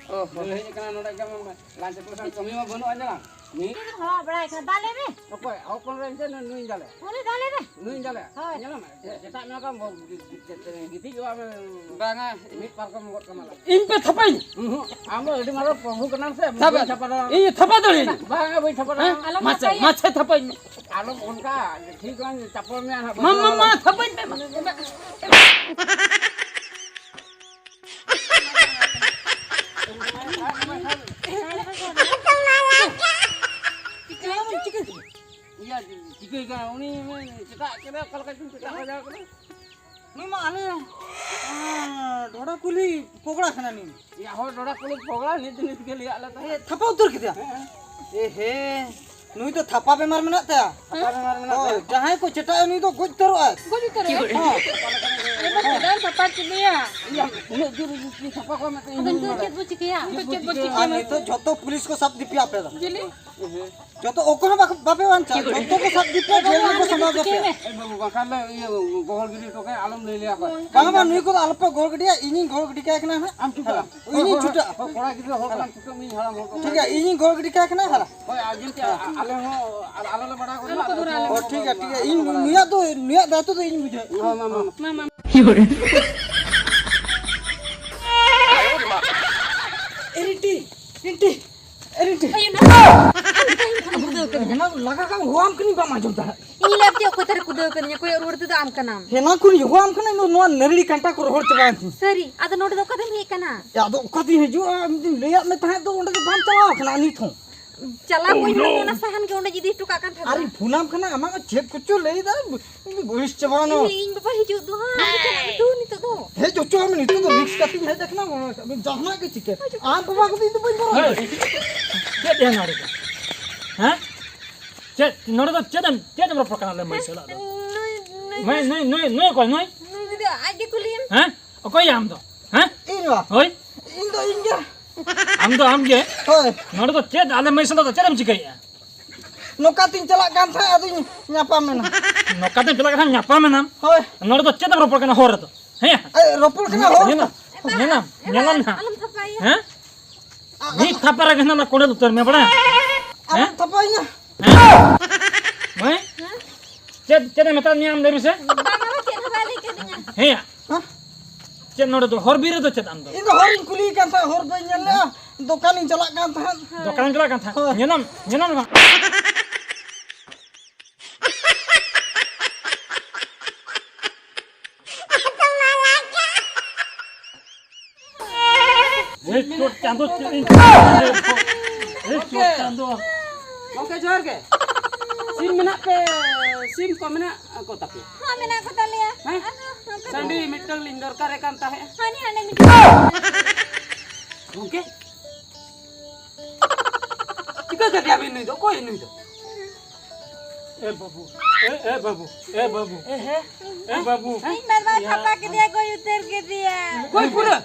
ᱚ ᱦᱚ᱾ ᱱᱩᱭ ᱦᱮᱡ ᱟᱠᱟᱱᱟ ᱱᱚᱰᱮ, ᱡᱮᱢᱚᱱ ᱞᱟᱡ ᱪᱟᱹᱯᱩ ᱥᱟᱶ ᱠᱟᱹᱢᱤ ᱢᱟ ᱵᱟᱹᱱᱩᱜᱼᱟ, ᱧᱮᱞᱟᱢ᱾ ᱢᱤᱫ ᱦᱚᱲ ᱵᱟᱲᱟᱭ ᱠᱷᱟᱱ ᱫᱟᱞᱮ ᱢᱮ᱾ ᱚᱠᱚᱭ? ᱦᱚᱯᱚᱱ ᱨᱮ ᱮᱱᱛᱮ ᱱᱩᱭ ᱫᱟᱞᱮ᱾ ᱩᱱᱤ ᱫᱟᱞᱮ ᱢᱮ᱾ ᱱᱩᱭ ᱫᱟᱞᱮ᱾ ᱦᱳᱭ᱾ ᱧᱮᱞᱟᱢ, ᱮᱴᱟᱜ ᱢᱮᱱᱟᱜ ᱠᱚᱣᱟ, ᱜᱤᱛᱤᱡᱚᱜᱼᱟ ᱢᱮ᱾ ᱵᱟᱝᱟ᱾ ᱢᱤᱫ ᱯᱟᱨᱠᱚᱢ ᱜᱚᱫ ᱠᱟᱢᱟ ᱞᱟᱝ᱾ ᱤᱧ ᱯᱮ ᱛᱷᱟᱯᱟᱧ᱾ ᱩᱸᱦᱩ, ᱟᱢ ᱫᱚ ᱟᱹᱰᱤ ᱢᱟᱨᱟᱝ ᱯᱨᱚᱵᱷᱩ ᱠᱟᱱᱟᱢ ᱥᱮ, ᱛᱷᱟᱯᱟ᱾ ᱵᱟᱹᱧ ᱛᱷᱟᱯᱟ ᱫᱟᱲᱮᱭᱟᱢᱟ᱾ ᱤᱧ ᱛᱷᱟᱯᱟ ᱫᱟᱲᱮᱭᱟᱹᱧ᱾ ᱵᱟᱝᱟ, ᱵᱟᱹᱧ ᱛᱷᱟᱯᱟ ᱦᱮᱸ? ᱫᱟᱲᱮᱭᱟᱢᱟ᱾ ᱟᱞᱚᱢ ᱢᱟᱪᱷᱟ, ᱛᱷᱟᱯᱟᱭᱟ᱾ ᱢᱟᱪᱷᱟ ᱛᱷᱟᱯᱟᱧ ᱢᱮ᱾ ᱟᱞᱚᱢ ᱚᱱᱠᱟ, ᱴᱷᱤᱠ ᱵᱟᱝ ᱪᱟᱯᱚᱞ ᱢᱮᱭᱟ ᱱᱟᱦᱟᱜ, ᱢᱟ, ᱵᱟᱹᱧ ᱢᱟ, ᱛᱷᱟᱯᱟ ᱢᱟ, ᱫᱟᱲᱮᱭᱟᱢᱟ᱾ ᱛᱷᱟᱯᱟᱧ ᱢᱮ, ᱢᱟ᱾ ᱪᱤᱠᱟᱹ ᱠᱟᱱᱟ? ᱤᱭᱟᱹ, ᱪᱤᱠᱟᱹ ᱠᱟᱱᱟ? ᱩᱱᱤ ᱪᱮᱴᱟᱜ ᱠᱟᱱᱟ, ᱚᱠᱟ ᱞᱮᱠᱟ ᱪᱚᱝ ᱪᱮᱴᱟᱜ ᱵᱟᱡᱟᱣ ᱠᱟᱱᱟ᱾ ᱱᱩᱭ ᱢᱟ ᱟᱞᱮ, ᱟᱸ, ᱰᱷᱚᱰᱟ ᱠᱩᱞᱦᱤ ᱯᱚᱜᱲᱟ ᱠᱟᱱᱟ ᱱᱩᱭ᱾ ᱭᱟ ᱦᱚᱲ ᱰᱷᱚᱰᱟ ᱠᱩᱞᱦᱤ ᱯᱚᱜᱲᱟ ᱱᱤᱛ ᱱᱤᱛ ᱜᱮ ᱞᱟᱹᱭᱟᱜ ᱞᱮ ᱛᱟᱦᱮᱸᱫ᱾ ᱮ, ᱛᱷᱟᱯᱟ ᱩᱛᱟᱹᱨ ᱠᱮᱫᱮᱭᱟ? ᱦᱮᱸ, ᱦᱮᱸ᱾ ᱮ ᱦᱮ, ᱱᱩᱭ ᱫᱚ ᱛᱷᱟᱯᱟ ᱵᱮᱢᱟᱨ ᱢᱮᱱᱟᱜ ᱛᱟᱭᱟ᱾ ᱛᱷᱟᱯᱟ ᱵᱮᱢᱟᱨ ᱢᱮᱱᱟᱜ ᱦᱳᱭ, ᱛᱟᱭᱟ᱾ ᱡᱟᱦᱟᱸᱭ ᱠᱚ ᱪᱮᱴᱟᱜᱼᱟ ᱱᱩᱭ ᱫᱚ ᱜᱚᱡ ᱩᱛᱟᱹᱨᱚᱜᱼᱟᱭ᱾ ᱜᱚᱡ ᱩᱛᱟᱹᱨᱚᱜᱼᱟᱭ? ᱦᱮᱸ᱾ ᱪᱮᱫᱟᱜ ᱥᱟᱯᱷᱟ ᱪᱤᱠᱟᱹᱭᱟ? ᱤᱭᱟᱹ, ᱩᱱᱟᱹᱜ ᱡᱳᱨ ᱡᱩᱫᱤ ᱥᱟᱯᱷᱟ ᱠᱚ ᱢᱮᱛᱟᱜ ᱟᱫᱚ ᱤᱧ ᱱᱤᱛᱚᱜ ᱪᱮᱫ ᱵᱚ ᱪᱤᱠᱟᱹᱭᱟ? ᱱᱤᱛᱚᱜ ᱪᱮᱫ ᱵᱚ ᱟᱨ ᱪᱤᱠᱟᱹᱭᱟ? ᱱᱤᱛᱚᱜ ᱡᱷᱚᱛᱚ ᱯᱩᱞᱤᱥ ᱠᱚ ᱥᱟᱵ ᱤᱫᱤ ᱯᱮᱭᱟ ᱟᱯᱮ ᱫᱚ᱾ ᱪᱤᱞᱤ? ᱡᱷᱚᱛᱚ ᱚᱠᱚᱭ ᱦᱚᱸ ᱵᱟᱠᱚ, ᱵᱟᱯᱮ ᱵᱟᱧᱪᱟᱜᱼᱟ, ᱡᱷᱚᱛᱚ ᱠᱚ ᱥᱟᱵ ᱤᱫᱤ ᱯᱮᱭᱟ, ᱡᱮᱞ ᱨᱮᱠᱚ ᱥᱟᱢᱵᱟᱣ ᱠᱟᱯᱮᱭᱟ᱾ ᱮ ᱵᱟᱹᱵᱩ, ᱵᱟᱠᱷᱟᱱ ᱞᱮ ᱤᱭᱟᱹ ᱜᱚᱦᱚᱲ ᱜᱤᱰᱤ ᱦᱚᱴᱚ ᱠᱟᱭᱟ, ᱟᱞᱚᱢ ᱞᱟᱹᱭ ᱞᱮᱭᱟ ᱚᱠᱚᱭ᱾ ᱵᱟᱝ, ᱵᱟᱝ, ᱱᱩᱭ ᱠᱚᱫᱚ ᱟᱞᱚᱯᱮ ᱜᱚᱦᱚᱲ ᱜᱤᱰᱤᱭᱟ, ᱤᱧᱤᱧ ᱜᱚᱦᱚᱲ ᱜᱤᱰᱤ ᱠᱟᱭ ᱠᱟᱱᱟ ᱦᱟᱸᱜ᱾ ᱟᱢ ᱪᱩᱯ ᱠᱚᱜ ᱟᱢ᱾ ᱦᱳᱭ, ᱤᱧᱤᱧ ᱦᱳᱭ, ᱪᱷᱩᱴᱟᱹᱜᱼᱟ᱾ ᱦᱳᱭ, ᱠᱚᱲᱟ ᱜᱤᱫᱽᱨᱟᱹ ᱦᱚᱲ ᱠᱟᱱᱟᱢ, ᱪᱩᱯ ᱠᱚᱜ ᱢᱮ, ᱤᱧ ᱦᱟᱲᱟᱢ ᱦᱚᱲ ᱠᱟᱱᱟ᱾ ᱴᱷᱤᱠ ᱜᱮᱭᱟ, ᱤᱧᱤᱧ ᱜᱚᱦᱚᱲ ᱜᱤᱰᱤ ᱠᱟᱭ ᱠᱟᱱᱟ ᱦᱟᱸᱜ᱾ ᱦᱳᱭ, ᱟᱨ ᱡᱮᱱᱛᱮ ᱟ-, ᱟᱞᱮ ᱦᱚᱸ ᱟᱞ-, ᱟᱞᱚ ᱞᱮ ᱵᱟᱲᱟᱭ ᱜᱚᱫ ᱢᱟ᱾ ᱚ, ᱴᱷᱤᱠ ᱜᱮᱭᱟ, ᱴᱷᱤᱠ ᱜᱮᱭᱟ, ᱤᱧ ᱱᱩᱭᱟᱜ ᱫᱚ, ᱱᱩᱭᱟᱜ ᱫᱟᱭᱤᱛᱛᱚ ᱫᱚ ᱤᱧ ᱵᱩᱡᱷᱟᱹᱣ᱾ ᱢᱟ, ᱢᱟ, ᱢᱟ, ᱢᱟ᱾ ᱢᱟ, ᱢᱟ᱾ ᱮ ᱨᱤᱱᱴᱤ, ᱨᱤᱱᱴᱤ, ᱮ ᱨᱤᱱᱴᱤ᱾ ᱟᱭᱳ, ᱱᱟ᱾ ᱟᱢ ᱫᱚ ᱠᱩᱫᱟᱹᱣ ᱠᱟᱹᱫᱤᱧᱟ᱾ ᱦᱮᱱᱟ ᱞᱟᱜᱟ ᱠᱟᱜ ᱦᱚᱦᱚᱣᱟᱢ ᱠᱟᱹᱱᱟᱹᱧ, ᱵᱟᱢ ᱟᱸᱡᱚᱢ ᱫᱟ᱾ ᱤᱧ ᱞᱟᱹᱭ ᱟᱯᱮ ᱚᱠᱚᱭ ᱛᱟᱨᱮ ᱠᱩᱫᱟᱹᱣ ᱠᱟᱹᱫᱤᱧᱟ, ᱠᱚᱭᱚᱜ ᱨᱩᱣᱟᱹᱲ ᱛᱮᱫᱚ ᱟᱢ ᱠᱟᱱᱟᱢ᱾ ᱦᱮᱱᱟ ᱠᱷᱚᱱ ᱦᱚᱦᱚᱣᱟᱢ ᱠᱟᱹᱱᱟᱹᱧ, ᱱᱚᱣᱟ ᱱᱟᱹᱨᱲᱤ ᱠᱟᱱᱴᱟ ᱠᱚ ᱨᱚᱦᱚᱲ ᱪᱟᱵᱟᱭᱮᱱ ᱛᱤᱧᱟ᱾ ᱥᱟᱹᱨᱤ? ᱟᱫᱚ ᱱᱚᱰᱮ ᱫᱚ ᱚᱠᱟ ᱛᱮᱢ ᱦᱮᱡ ᱠᱟᱱᱟ? ᱮ, ᱟᱫᱚ ᱚᱠᱟ ᱛᱮᱧ ᱦᱤᱡᱩᱜᱼᱟ? ᱟᱢ ᱫᱚᱧ ᱞᱟᱹᱭᱟᱫ ᱢᱮ ᱛᱟᱦᱮᱸᱫ ᱫᱚ, ᱚᱸᱰᱮ ᱫᱚ ᱵᱟᱢ ᱪᱟᱞᱟᱣ ᱠᱟᱱᱟ ᱱᱤᱛ ᱦᱚᱸ᱾ ᱪᱟᱞᱟᱣ ᱠᱚᱧ ᱢᱮᱱ, ᱚᱱᱟ ᱥᱟᱦᱟᱱ ᱜᱮ ᱚᱸᱰᱮ ᱤᱫᱤ ᱦᱚᱴᱚ ᱠᱟᱜ ᱠᱟᱱ ᱛᱟᱦᱮᱸᱫ᱾ ᱟᱨᱤᱧ ᱯᱷᱳᱱᱟᱢ ᱠᱟᱱᱟ, ᱟᱢᱟᱜ ᱪᱮᱫ ᱠᱚᱪᱚ ᱞᱟᱹᱭᱫᱟ, ᱵᱟᱹᱲᱤᱥ ᱪᱟᱵᱟᱣᱱᱟ᱾ ᱤᱧ, ᱤᱧ ᱵᱟᱵᱟ ᱦᱤᱡᱩᱜ ᱫᱚ ᱦᱟᱸᱜ, ᱟᱢ ᱪᱟᱞᱟᱜ ᱢᱮ ᱛᱚ ᱱᱤᱛᱚᱜ ᱫᱚ᱾ ᱦᱮᱡ ᱦᱚᱪᱚ ᱟᱢ, ᱱᱤᱛᱚᱜ ᱫᱚ ᱨᱤᱠᱥ ᱠᱟᱛᱮᱧ ᱦᱮᱡ ᱟᱠᱟᱱᱟ, ᱡᱟᱦᱟᱱᱟᱜ ᱜᱮ ᱪᱤᱠᱟᱹ᱾ ᱟᱢ ᱵᱟᱵᱟ ᱠᱚᱫᱚ ᱤᱧ ᱫᱚ ᱵᱟᱹᱧ ᱵᱚᱨᱚ ᱦᱮᱸ, ᱪᱮᱫ ᱭᱟ ᱱᱚᱰᱮ ᱫᱚ? ᱦᱮᱸ? ᱪᱮᱫ, ᱱᱚᱰᱮ ᱫᱚ ᱪᱮᱫ ᱮᱢ, ᱪᱮᱫ ᱮᱢ ᱨᱚᱯᱚᱲ ᱠᱟᱱᱟ ᱞᱟᱹᱭ ᱢᱮ ᱥᱮ ᱞᱟᱦᱟ ᱫᱚ? ᱱᱩᱭ, ᱱᱩᱭ, ᱱᱩᱭ, ᱱᱩᱭ, ᱱᱩᱭ ᱚᱠᱚᱭ ᱱᱩᱭ? ᱱᱩᱭ ᱫᱚ ᱟᱡ ᱜᱮ ᱠᱩᱞᱤᱭᱮᱢ᱾ ᱦᱮᱸ? ᱚᱠᱚᱭ ᱭᱟ ᱟᱢ ᱫᱚ? ᱦᱮᱸ? ᱤᱧ ᱵᱟ? ᱦᱳᱭ? ᱤᱧ ᱫᱚ ᱤᱧ ᱜᱮ᱾ ᱟᱢ ᱫᱚ ᱟᱢ ᱜᱮ? ᱦᱳᱭ᱾ ᱱᱚᱰᱮ ᱫᱚ ᱪᱮᱫ ᱟᱞᱮ ᱢᱟᱹᱭ ᱥᱟᱞᱟᱜ ᱫᱚ ᱪᱮᱫ ᱮᱢ ᱪᱤᱠᱟᱹᱭᱮᱫᱼᱟ? ᱱᱚᱝᱠᱟ ᱛᱤᱧ ᱪᱟᱞᱟᱜ ᱠᱟᱱ ᱛᱟᱦᱮᱸᱫ, ᱟᱫᱚᱧ ᱧᱟᱯᱟᱢ ᱮᱱᱟ᱾ ᱱᱚᱝᱠᱟ ᱛᱮᱢ ᱪᱟᱞᱟᱜ ᱠᱟᱱ ᱛᱟᱦᱮᱸᱫ, ᱧᱟᱯᱟᱢ ᱮᱱᱟᱢ? ᱦᱳᱭ᱾ ᱱᱚᱰᱮ ᱫᱚ ᱪᱮᱫ ᱮᱢ ᱨᱚᱯᱚᱲ ᱠᱟᱱᱟ ᱦᱚᱨ ᱨᱮᱫᱚ? ᱦᱮᱸ? ᱮ, ᱨᱚᱯᱚᱲ ᱠᱟᱱᱟ ᱦᱚᱨ ᱧᱮᱞᱟᱢ, ᱨᱮ᱾ ᱧᱮᱞᱟᱢ, ᱧᱮᱞᱟᱢ ᱱᱟᱦᱟᱜ᱾ ᱟᱞᱚᱢ ᱛᱷᱟᱯᱟᱭᱟ᱾ ᱦᱮᱸ? ᱟ-, ᱢᱤᱫ ᱛᱷᱟᱯᱟ ᱨᱮᱜᱮ ᱱᱟᱦᱟᱜ ᱚᱱᱟ ᱠᱚᱸᱰᱮᱞ ᱩᱛᱟᱹᱨ ᱢᱮ, ᱵᱟᱲᱟᱭᱟᱢ? ᱟᱞᱚᱢ ᱦᱮᱸ? ᱛᱷᱟᱯᱟᱭᱤᱧᱟ᱾ ᱦᱮᱸ? ᱢᱟᱹᱭ? ᱦᱮᱸ? ᱪᱮᱫ, ᱪᱮᱫ ᱮ ᱢᱮᱛᱟᱫ ᱢᱮᱭᱟ ᱟᱢ ᱞᱟᱹᱭ ᱢᱮᱥᱮ? ᱵᱟᱝ, ᱵᱟᱵᱟ, ᱪᱮᱫ ᱦᱚᱸ ᱵᱟᱭ ᱞᱟᱹᱭ ᱠᱟᱫᱤᱧᱟ᱾ ᱦᱮᱸᱭᱟ? ᱦᱮᱸ? ᱪᱮᱫ ᱱᱚᱰᱮ ᱫᱚ ᱦᱚᱨ ᱵᱤᱨ ᱨᱮᱫᱚ ᱪᱮᱫ ᱟᱢ ᱫᱚ? ᱤᱧ ᱫᱚ ᱦᱚᱨᱤᱧ ᱠᱩᱞᱤᱭᱮ ᱠᱟᱱ ᱛᱟᱦᱮᱸᱫ, ᱦᱚᱨ ᱵᱟᱹᱧ ᱧᱮᱞ ᱞᱮᱜᱼᱟ, ᱫᱚᱠᱟᱱᱤᱧ ᱪᱟᱞᱟᱜ ᱠᱟᱱ ᱛᱟᱦᱮᱸᱫ᱾ ᱫᱚᱠᱟᱱᱮᱢ ᱪᱟᱞᱟᱜ ᱠᱟᱱ ᱛᱟᱦᱮᱸᱫ? ᱦᱳᱭ᱾ ᱧᱮᱞᱟᱢ, ᱧᱮᱞᱟᱢ ᱫᱚ ᱵᱟᱝ? ᱮ ᱪᱳᱴ ᱪᱟᱸᱫᱚ, ᱪᱮᱫ ᱤᱧ ᱪᱤᱠᱟᱹᱭᱟ? ᱮ ᱪᱳᱴ ᱪᱟᱸᱫᱚ᱾ ᱜᱚᱢᱠᱮ, ᱡᱚᱦᱟᱨ ᱜᱮ᱾ ᱥᱤᱢ ᱢᱮᱱᱟᱜ ᱯᱮ, ᱥᱤᱢ ᱠᱚ ᱢᱮᱱᱟᱜ ᱠᱚ ᱛᱟᱯᱮᱭᱟ? ᱦᱚᱸ, ᱢᱮᱱᱟᱜ ᱠᱚ ᱛᱟᱞᱮᱭᱟ᱾ ᱦᱮᱸ? ᱟᱫᱚ ᱱᱚᱝᱠᱟ ᱥᱟᱺᱰᱤ ᱢᱤᱫᱴᱟᱝ ᱞᱤᱧ ᱫᱚᱨᱠᱟᱨᱮ ᱠᱟᱱ ᱛᱟᱦᱮᱸᱫ᱾ ᱦᱟᱹᱱᱤ ᱦᱟᱸᱰᱮ ᱢᱤᱫᱴᱟᱝ᱾ ᱜᱚᱢᱠᱮ, ᱪᱤᱠᱟᱹ ᱠᱮᱫᱮᱭᱟ ᱵᱤᱱ ᱱᱩᱭ ᱫᱚ? ᱚᱠᱚᱭ ᱱᱩᱭ ᱫᱚ? ᱮ ᱵᱟᱹᱵᱩ, ᱮ, ᱮ ᱵᱟᱹᱵᱩ, ᱮ ᱵᱟᱹᱵᱩ, ᱮ ᱦᱮᱸ? ᱮ ᱵᱟᱹᱵᱩ᱾ ᱤᱧ ᱵᱟᱨ ᱵᱟᱨ ᱠᱷᱟᱯᱟ ᱠᱮᱫᱮᱭᱟ, ᱜᱚᱡ ᱩᱛᱟᱹᱨ ᱠᱮᱫᱮᱭᱟ᱾ ᱜᱚᱡ ᱯᱩᱨᱟᱹ?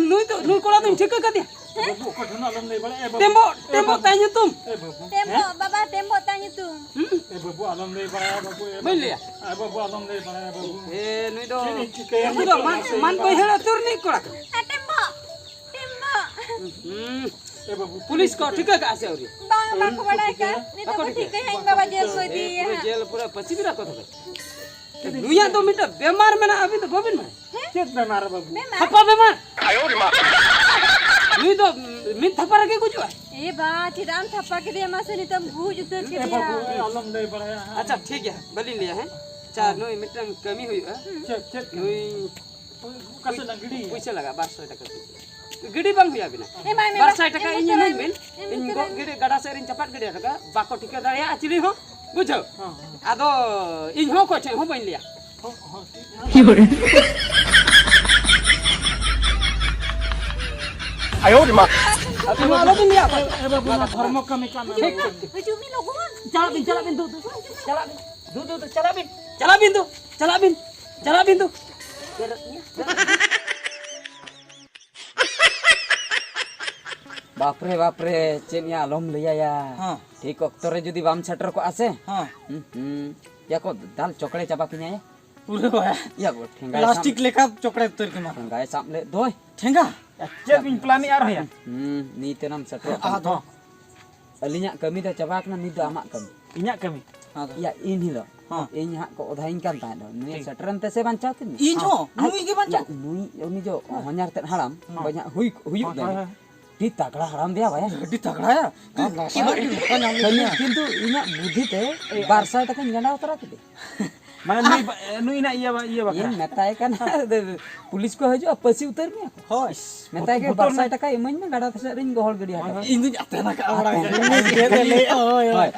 ᱱᱩᱭ ᱫᱚ, ᱱᱩᱭ ᱠᱚᱲᱟ ᱫᱚᱧ ᱴᱷᱤᱠᱟᱹ ᱠᱟᱫᱮᱭᱟ᱾ ᱮ ᱵᱟᱹᱵᱩ, ᱚᱠᱚᱭ ᱴᱷᱮᱱ ᱦᱚᱸ ᱟᱞᱚᱢ ᱞᱟᱹᱭ ᱵᱟᱲᱟᱭᱟ, ᱮ ᱵᱟᱹᱵᱩ᱾ ᱴᱮᱢᱵᱚᱜ, ᱮ ᱴᱮᱢᱵᱚᱜ ᱵᱟᱹᱵᱩ᱾ ᱛᱟᱭ ᱧᱩᱛᱩᱢ᱾ ᱮ ᱵᱟᱹᱵᱩ᱾ ᱴᱮᱢᱵᱚᱜ, ᱦᱮᱸ? ᱵᱟᱵᱟ, ᱴᱮᱢᱵᱚᱜ ᱛᱟᱭ ᱧᱩᱛᱩᱢ᱾ ᱦᱩᱸ? ᱮ ᱵᱟᱹᱵᱩ, ᱟᱞᱚᱢ ᱞᱟᱹᱭ ᱵᱟᱲᱟᱭᱟ, ᱵᱟᱹᱵᱩ, ᱮ ᱵᱟᱹᱵᱩ᱾ ᱵᱟᱹᱧ ᱞᱟᱹᱭᱟ᱾ ᱮ ᱵᱟᱹᱵᱩ, ᱟᱞᱚᱢ ᱞᱟᱹᱭ ᱵᱟᱲᱟᱭᱟ, ᱵᱟᱹᱵᱩ᱾ ᱮ, ᱱᱩᱭ ᱫᱚ, ᱪᱮᱫ ᱤᱧ ᱪᱤᱠᱟᱹᱭᱟ? ᱩᱱᱠᱩ ᱫᱚ ᱢᱟᱱ, ᱢᱟᱱ ᱵᱟᱹᱭᱦᱟᱹᱲ ᱟᱹᱛᱩ ᱨᱤᱱᱤᱡ ᱠᱚᱲᱟ ᱠᱟᱱᱟᱭ᱾ ᱮ ᱴᱮᱢᱵᱚᱜ, ᱴᱮᱢᱵᱚᱜ᱾ ᱦᱩᱸ᱾ ᱮ ᱵᱟᱹᱵᱩ, ᱯᱩᱞᱤᱥ ᱠᱚ ᱴᱷᱤᱠᱟᱹ ᱠᱟᱜᱼᱟ ᱥᱮ ᱟᱹᱣᱨᱤ? ᱵᱟᱝ, ᱵᱟᱠᱚ ᱵᱟᱲᱟᱭ ᱠᱟᱜᱼᱟ᱾ ᱱᱤᱛᱚᱜ ᱵᱟᱠᱚ ᱠᱚ ᱴᱷᱤᱠᱟᱹ? ᱴᱷᱤᱠᱟᱹᱭᱟ, ᱤᱧ ᱵᱟᱵᱟ ᱡᱮᱞ ᱠᱚ ᱮ, ᱤᱫᱤᱭᱮᱭᱟ ᱯᱩᱨᱟᱹ ᱦᱟᱸᱜ᱾ ᱡᱮᱞ, ᱯᱩᱨᱟᱹ ᱯᱟᱹᱥᱤ ᱵᱮᱲᱟ ᱠᱚ ᱛᱚᱵᱮ᱾ ᱱᱩᱭᱟᱜ ᱫᱚ ᱢᱤᱫᱴᱟᱝ ᱵᱮᱢᱟᱨ ᱢᱮᱱᱟᱜᱼᱟ, ᱟᱹᱵᱤᱱ ᱫᱚ ᱵᱟᱹᱵᱤᱱ ᱵᱟᱲᱟᱭᱟ? ᱪᱮᱫ ᱵᱮᱢᱟᱨ ᱵᱟᱹᱵᱩ? ᱵᱮᱢᱟᱨ? ᱦᱟᱯᱟ ᱵᱮᱢᱟᱨ᱾ ᱱᱩᱭ ᱫᱚ ᱢᱤᱫ ᱛᱷᱟᱯᱟ ᱨᱮᱜᱮ ᱜᱩᱡᱩᱜᱼᱟ᱾ ᱮ ᱵᱟ, ᱪᱮᱫᱟᱜ ᱮᱢ ᱛᱷᱟᱯᱟ ᱠᱮᱫᱮᱭᱟ? ᱢᱟᱥᱮ ᱱᱤᱛᱚᱜ ᱮᱢ ᱵᱩᱡᱽ ᱩᱛᱟᱹᱨ ᱮ ᱠᱮᱫᱮᱭᱟ᱾ ᱵᱟᱹᱵᱩ, ᱮ ᱟᱞᱚᱢ ᱞᱟᱹᱭ ᱵᱟᱲᱟᱭᱟ ᱦᱟᱸᱜ᱾ ᱟᱪᱪᱷᱟ, ᱴᱷᱤᱠ ᱜᱮᱭᱟ, ᱵᱟᱹᱞᱤᱧ ᱞᱟᱹᱭᱟ, ᱦᱮᱸ? ᱟᱪᱪᱷᱟ, ᱱᱩᱭ ᱢᱤᱫᱴᱟᱝ ᱠᱟᱹᱢᱤ ᱦᱩᱭᱩᱜᱼᱟ᱾ ᱪᱮᱫ, ᱪᱮᱫ ᱠᱟᱹᱢᱤ? ᱱᱩᱭ ᱚᱠᱟ ᱥᱮᱫ ᱞᱟᱝ ᱜᱤᱰᱤᱭᱟ? ᱯᱩᱭᱥᱟᱹ ᱞᱟᱜᱟᱜᱼᱟ, ᱵᱟᱨ ᱥᱟᱭ ᱴᱟᱠᱟ ᱯᱩᱭᱥᱟᱹ᱾ ᱜᱤᱰᱤ ᱵᱟᱝ ᱦᱩᱭ ᱟᱵᱤᱱᱟ᱾ ᱮᱢᱟᱭ ᱢᱮ, ᱵᱟᱨ ᱥᱟᱭ ᱴᱟᱠᱟ ᱮᱢ ᱤᱧ ᱩᱛᱟᱹᱨᱟᱭ ᱤᱢᱟᱹᱧ ᱢᱮ, ᱵᱤᱱ᱾ ᱮᱢ ᱤᱧ ᱩᱛᱟᱹᱨᱟᱭ ᱜᱚᱜ ᱢᱮ᱾ ᱜᱤᱰᱤ, ᱜᱟᱰᱟ ᱥᱮᱫ ᱨᱤᱧ ᱪᱟᱯᱟᱫ ᱜᱤᱰᱤ ᱦᱚᱴᱚ ᱠᱟᱜᱼᱟ, ᱵᱟᱠᱚ ᱴᱷᱤᱠᱟᱹ ᱫᱟᱲᱮᱭᱟᱜᱼᱟ ᱪᱤᱞᱤ ᱦᱚᱸ, ᱵᱩᱡᱷᱟᱹᱣ? ᱦᱚᱸ, ᱦᱚᱸ᱾ ᱟᱫᱚ ᱤᱧ ᱦᱚᱸ ᱚᱠᱚᱭ ᱴᱷᱮᱱ ᱦᱚᱸ ᱵᱟᱹᱧ ᱞᱟᱹᱭᱟ᱾ ᱦᱚᱸ, ᱦᱚᱸ, ᱴᱷᱤᱠ ᱜᱮᱭᱟ᱾ ᱟᱭᱳ ᱨᱮ ᱢᱟ᱾ ᱟᱹᱵᱤᱱ ᱦᱚᱸ ᱟᱞᱚᱵᱤᱱ ᱞᱟᱹᱭᱟ ᱚᱠᱚᱭ ᱴᱷᱮᱱ᱾ ᱮ ᱵᱟᱹᱵᱩ, ᱱᱚᱣᱟ ᱫᱷᱚᱨᱢᱚ ᱠᱟᱹᱢᱤ ᱠᱟᱱᱟ᱾ ᱴᱷᱤᱠ, ᱴᱷᱤᱠ, ᱴᱷᱤᱠ᱾ ᱦᱤᱡᱩᱜ ᱵᱤᱱ ᱞᱚᱜᱚᱱ᱾ ᱪᱟᱞᱟᱜ ᱵᱤᱱ, ᱪᱟᱞᱟᱜ ᱵᱤᱱ, ᱫᱩ, ᱫᱩ, ᱪᱟᱞᱟᱜ ᱵᱤᱱ, ᱫᱩ, ᱫᱩ, ᱫᱩ, ᱪᱟᱞᱟᱜ ᱵᱤᱱ, ᱪᱟᱞᱟᱜ ᱵᱤᱱ, ᱪᱟᱞᱟᱜ ᱵᱤᱱ, ᱫᱩ᱾ ᱵᱟᱯᱨᱮ, ᱵᱟᱯᱨᱮ, ᱪᱮᱫ ᱭᱟ ᱟᱞᱚᱢ ᱞᱟᱹᱭᱟᱭᱟ᱾ ᱦᱮᱸ᱾ ᱴᱷᱤᱠ ᱚᱠᱛᱚ ᱨᱮ ᱡᱩᱫᱤ ᱵᱟᱢ ᱥᱮᱴᱮᱨ ᱠᱚᱜᱼᱟ ᱥᱮ, ᱦᱮᱸ᱾ ᱦᱩᱸ, ᱦᱩᱸ, ᱭᱟ ᱠᱚ ᱫᱟᱞ ᱪᱚᱠᱲᱮ ᱪᱟᱵᱟ ᱠᱤᱧᱟᱭ᱾ ᱯᱩᱨᱟᱹ ᱵᱟᱭᱟ᱾ ᱭᱟ ᱠᱚ ᱴᱷᱮᱸᱜᱟᱭ ᱯᱞᱟᱥᱴᱤᱠ ᱥᱟᱵ, ᱞᱮᱠᱟ ᱪᱚᱠᱲᱮ ᱩᱛᱟᱹᱨ ᱠᱮᱢᱟ᱾ ᱴᱷᱮᱸᱜᱟᱭ ᱥᱟᱵ ᱞᱮᱫ ᱫᱚᱭ᱾ ᱴᱷᱮᱸᱜᱟ? ᱪᱮᱫ ᱵᱤᱱ ᱯᱞᱟᱱᱮᱜᱼᱟ ᱟᱨᱦᱚᱸ ᱭᱟ? ᱦᱩᱸ, ᱱᱤᱛ ᱮᱱᱟᱢ ᱥᱮᱴᱮᱨᱚᱜ ᱠᱟᱱᱟ᱾ ᱟᱫᱚ? ᱟᱹᱞᱤᱧᱟᱜ ᱠᱟᱹᱢᱤ ᱫᱚ ᱪᱟᱵᱟ ᱟᱠᱟᱱᱟ, ᱱᱤᱛ ᱫᱚ ᱟᱢᱟᱜ ᱠᱟᱹᱢᱤ᱾ ᱤᱧᱟᱜ ᱠᱟᱹᱢᱤ? ᱟᱫᱚ? ᱭᱟ, ᱤᱱ ᱦᱤᱞᱳᱜ ᱦᱚᱸ᱾ ᱤᱧ ᱦᱟᱸᱜ ᱠᱚ ᱚᱫᱷᱟᱭᱤᱧ ᱠᱟᱱ ᱛᱟᱦᱮᱸᱫ ᱫᱚ, ᱱᱩᱭᱮ ᱴᱷᱤᱠ᱾ ᱥᱮᱴᱮᱨᱮᱱ ᱛᱮ ᱥᱮ ᱵᱟᱧᱪᱟᱣ ᱠᱤᱫᱤᱧᱟ? ᱤᱧ ᱦᱚᱸ, ᱟᱡ, ᱱᱩᱭ ᱜᱮ ᱵᱟᱧᱪᱟᱣ᱾ ᱭᱟ, ᱱᱩᱭ, ᱩᱱᱤ ᱡᱚ ᱦᱚᱧᱦᱟᱨ ᱛᱮᱫ ᱦᱟᱲᱟᱢ, ᱦᱚᱸ᱾ ᱵᱟᱹᱧ ᱦᱟᱸᱜ ᱦᱩᱭ, ᱦᱩᱭᱩᱜ ᱦᱳᱭ, ᱫᱚ᱾ ᱦᱳᱭ, ᱦᱳᱭ᱾ ᱟᱹᱰᱤ ᱛᱟᱜᱲᱟ ᱦᱟᱲᱟᱢ ᱫᱮᱭᱟ ᱵᱟᱭᱟ᱾ ᱟᱹᱰᱤ ᱛᱟᱜᱲᱟᱭᱟ᱾ ᱦᱮᱸ᱾ ᱠᱤᱱᱛᱩ, ᱠᱤᱱᱛᱩ ᱤᱧᱟᱹᱜ ᱵᱩᱫᱽᱫᱷᱤ ᱛᱮ ᱮᱭ, ᱵᱟᱨ ᱥᱟᱭ ᱴᱟᱠᱟᱧ ᱜᱟᱸᱰᱟ ᱩᱛᱟᱹᱨᱟ ᱠᱮᱫᱮ᱾ ᱢᱟᱱᱮ ᱱᱩᱭ ᱵᱟ-, ᱱᱩᱭ ᱱᱟᱜ ᱤᱭᱟᱹ ᱵᱟ-, ᱤᱭᱟᱹ ᱵᱟᱠᱷᱨᱟ᱾ ᱤᱧ ᱢᱮᱛᱟᱭ ᱠᱟᱱᱟ, ᱯᱩᱞᱤᱥ ᱠᱚ ᱦᱤᱡᱩᱜᱼᱟ, ᱯᱟᱹᱥᱤ ᱩᱛᱟᱹᱨ ᱢᱮᱭᱟ ᱠᱚ᱾ ᱦᱳᱭ᱾ ᱢᱮᱛᱟᱭ ᱠᱟᱱᱟ, ᱵᱚᱛᱚᱨ ᱵᱟᱨ ᱥᱟᱭ ᱱᱟ᱾ ᱴᱟᱠᱟ ᱤᱢᱟᱹᱧ ᱢᱮ, ᱜᱟᱰᱟ ᱥᱮᱫ ᱨᱤᱧ ᱜᱚᱦᱚᱲ ᱜᱤᱰᱤ ᱦᱚᱴᱚ ᱠᱟᱜᱼᱟ᱾ ᱤᱧ ᱫᱩᱧ ᱟᱛᱮᱱ ᱟᱠᱟᱫᱼᱟ ᱵᱟᱲᱟ ᱜᱮ᱾ ᱦᱳᱭ, ᱦᱳᱭ᱾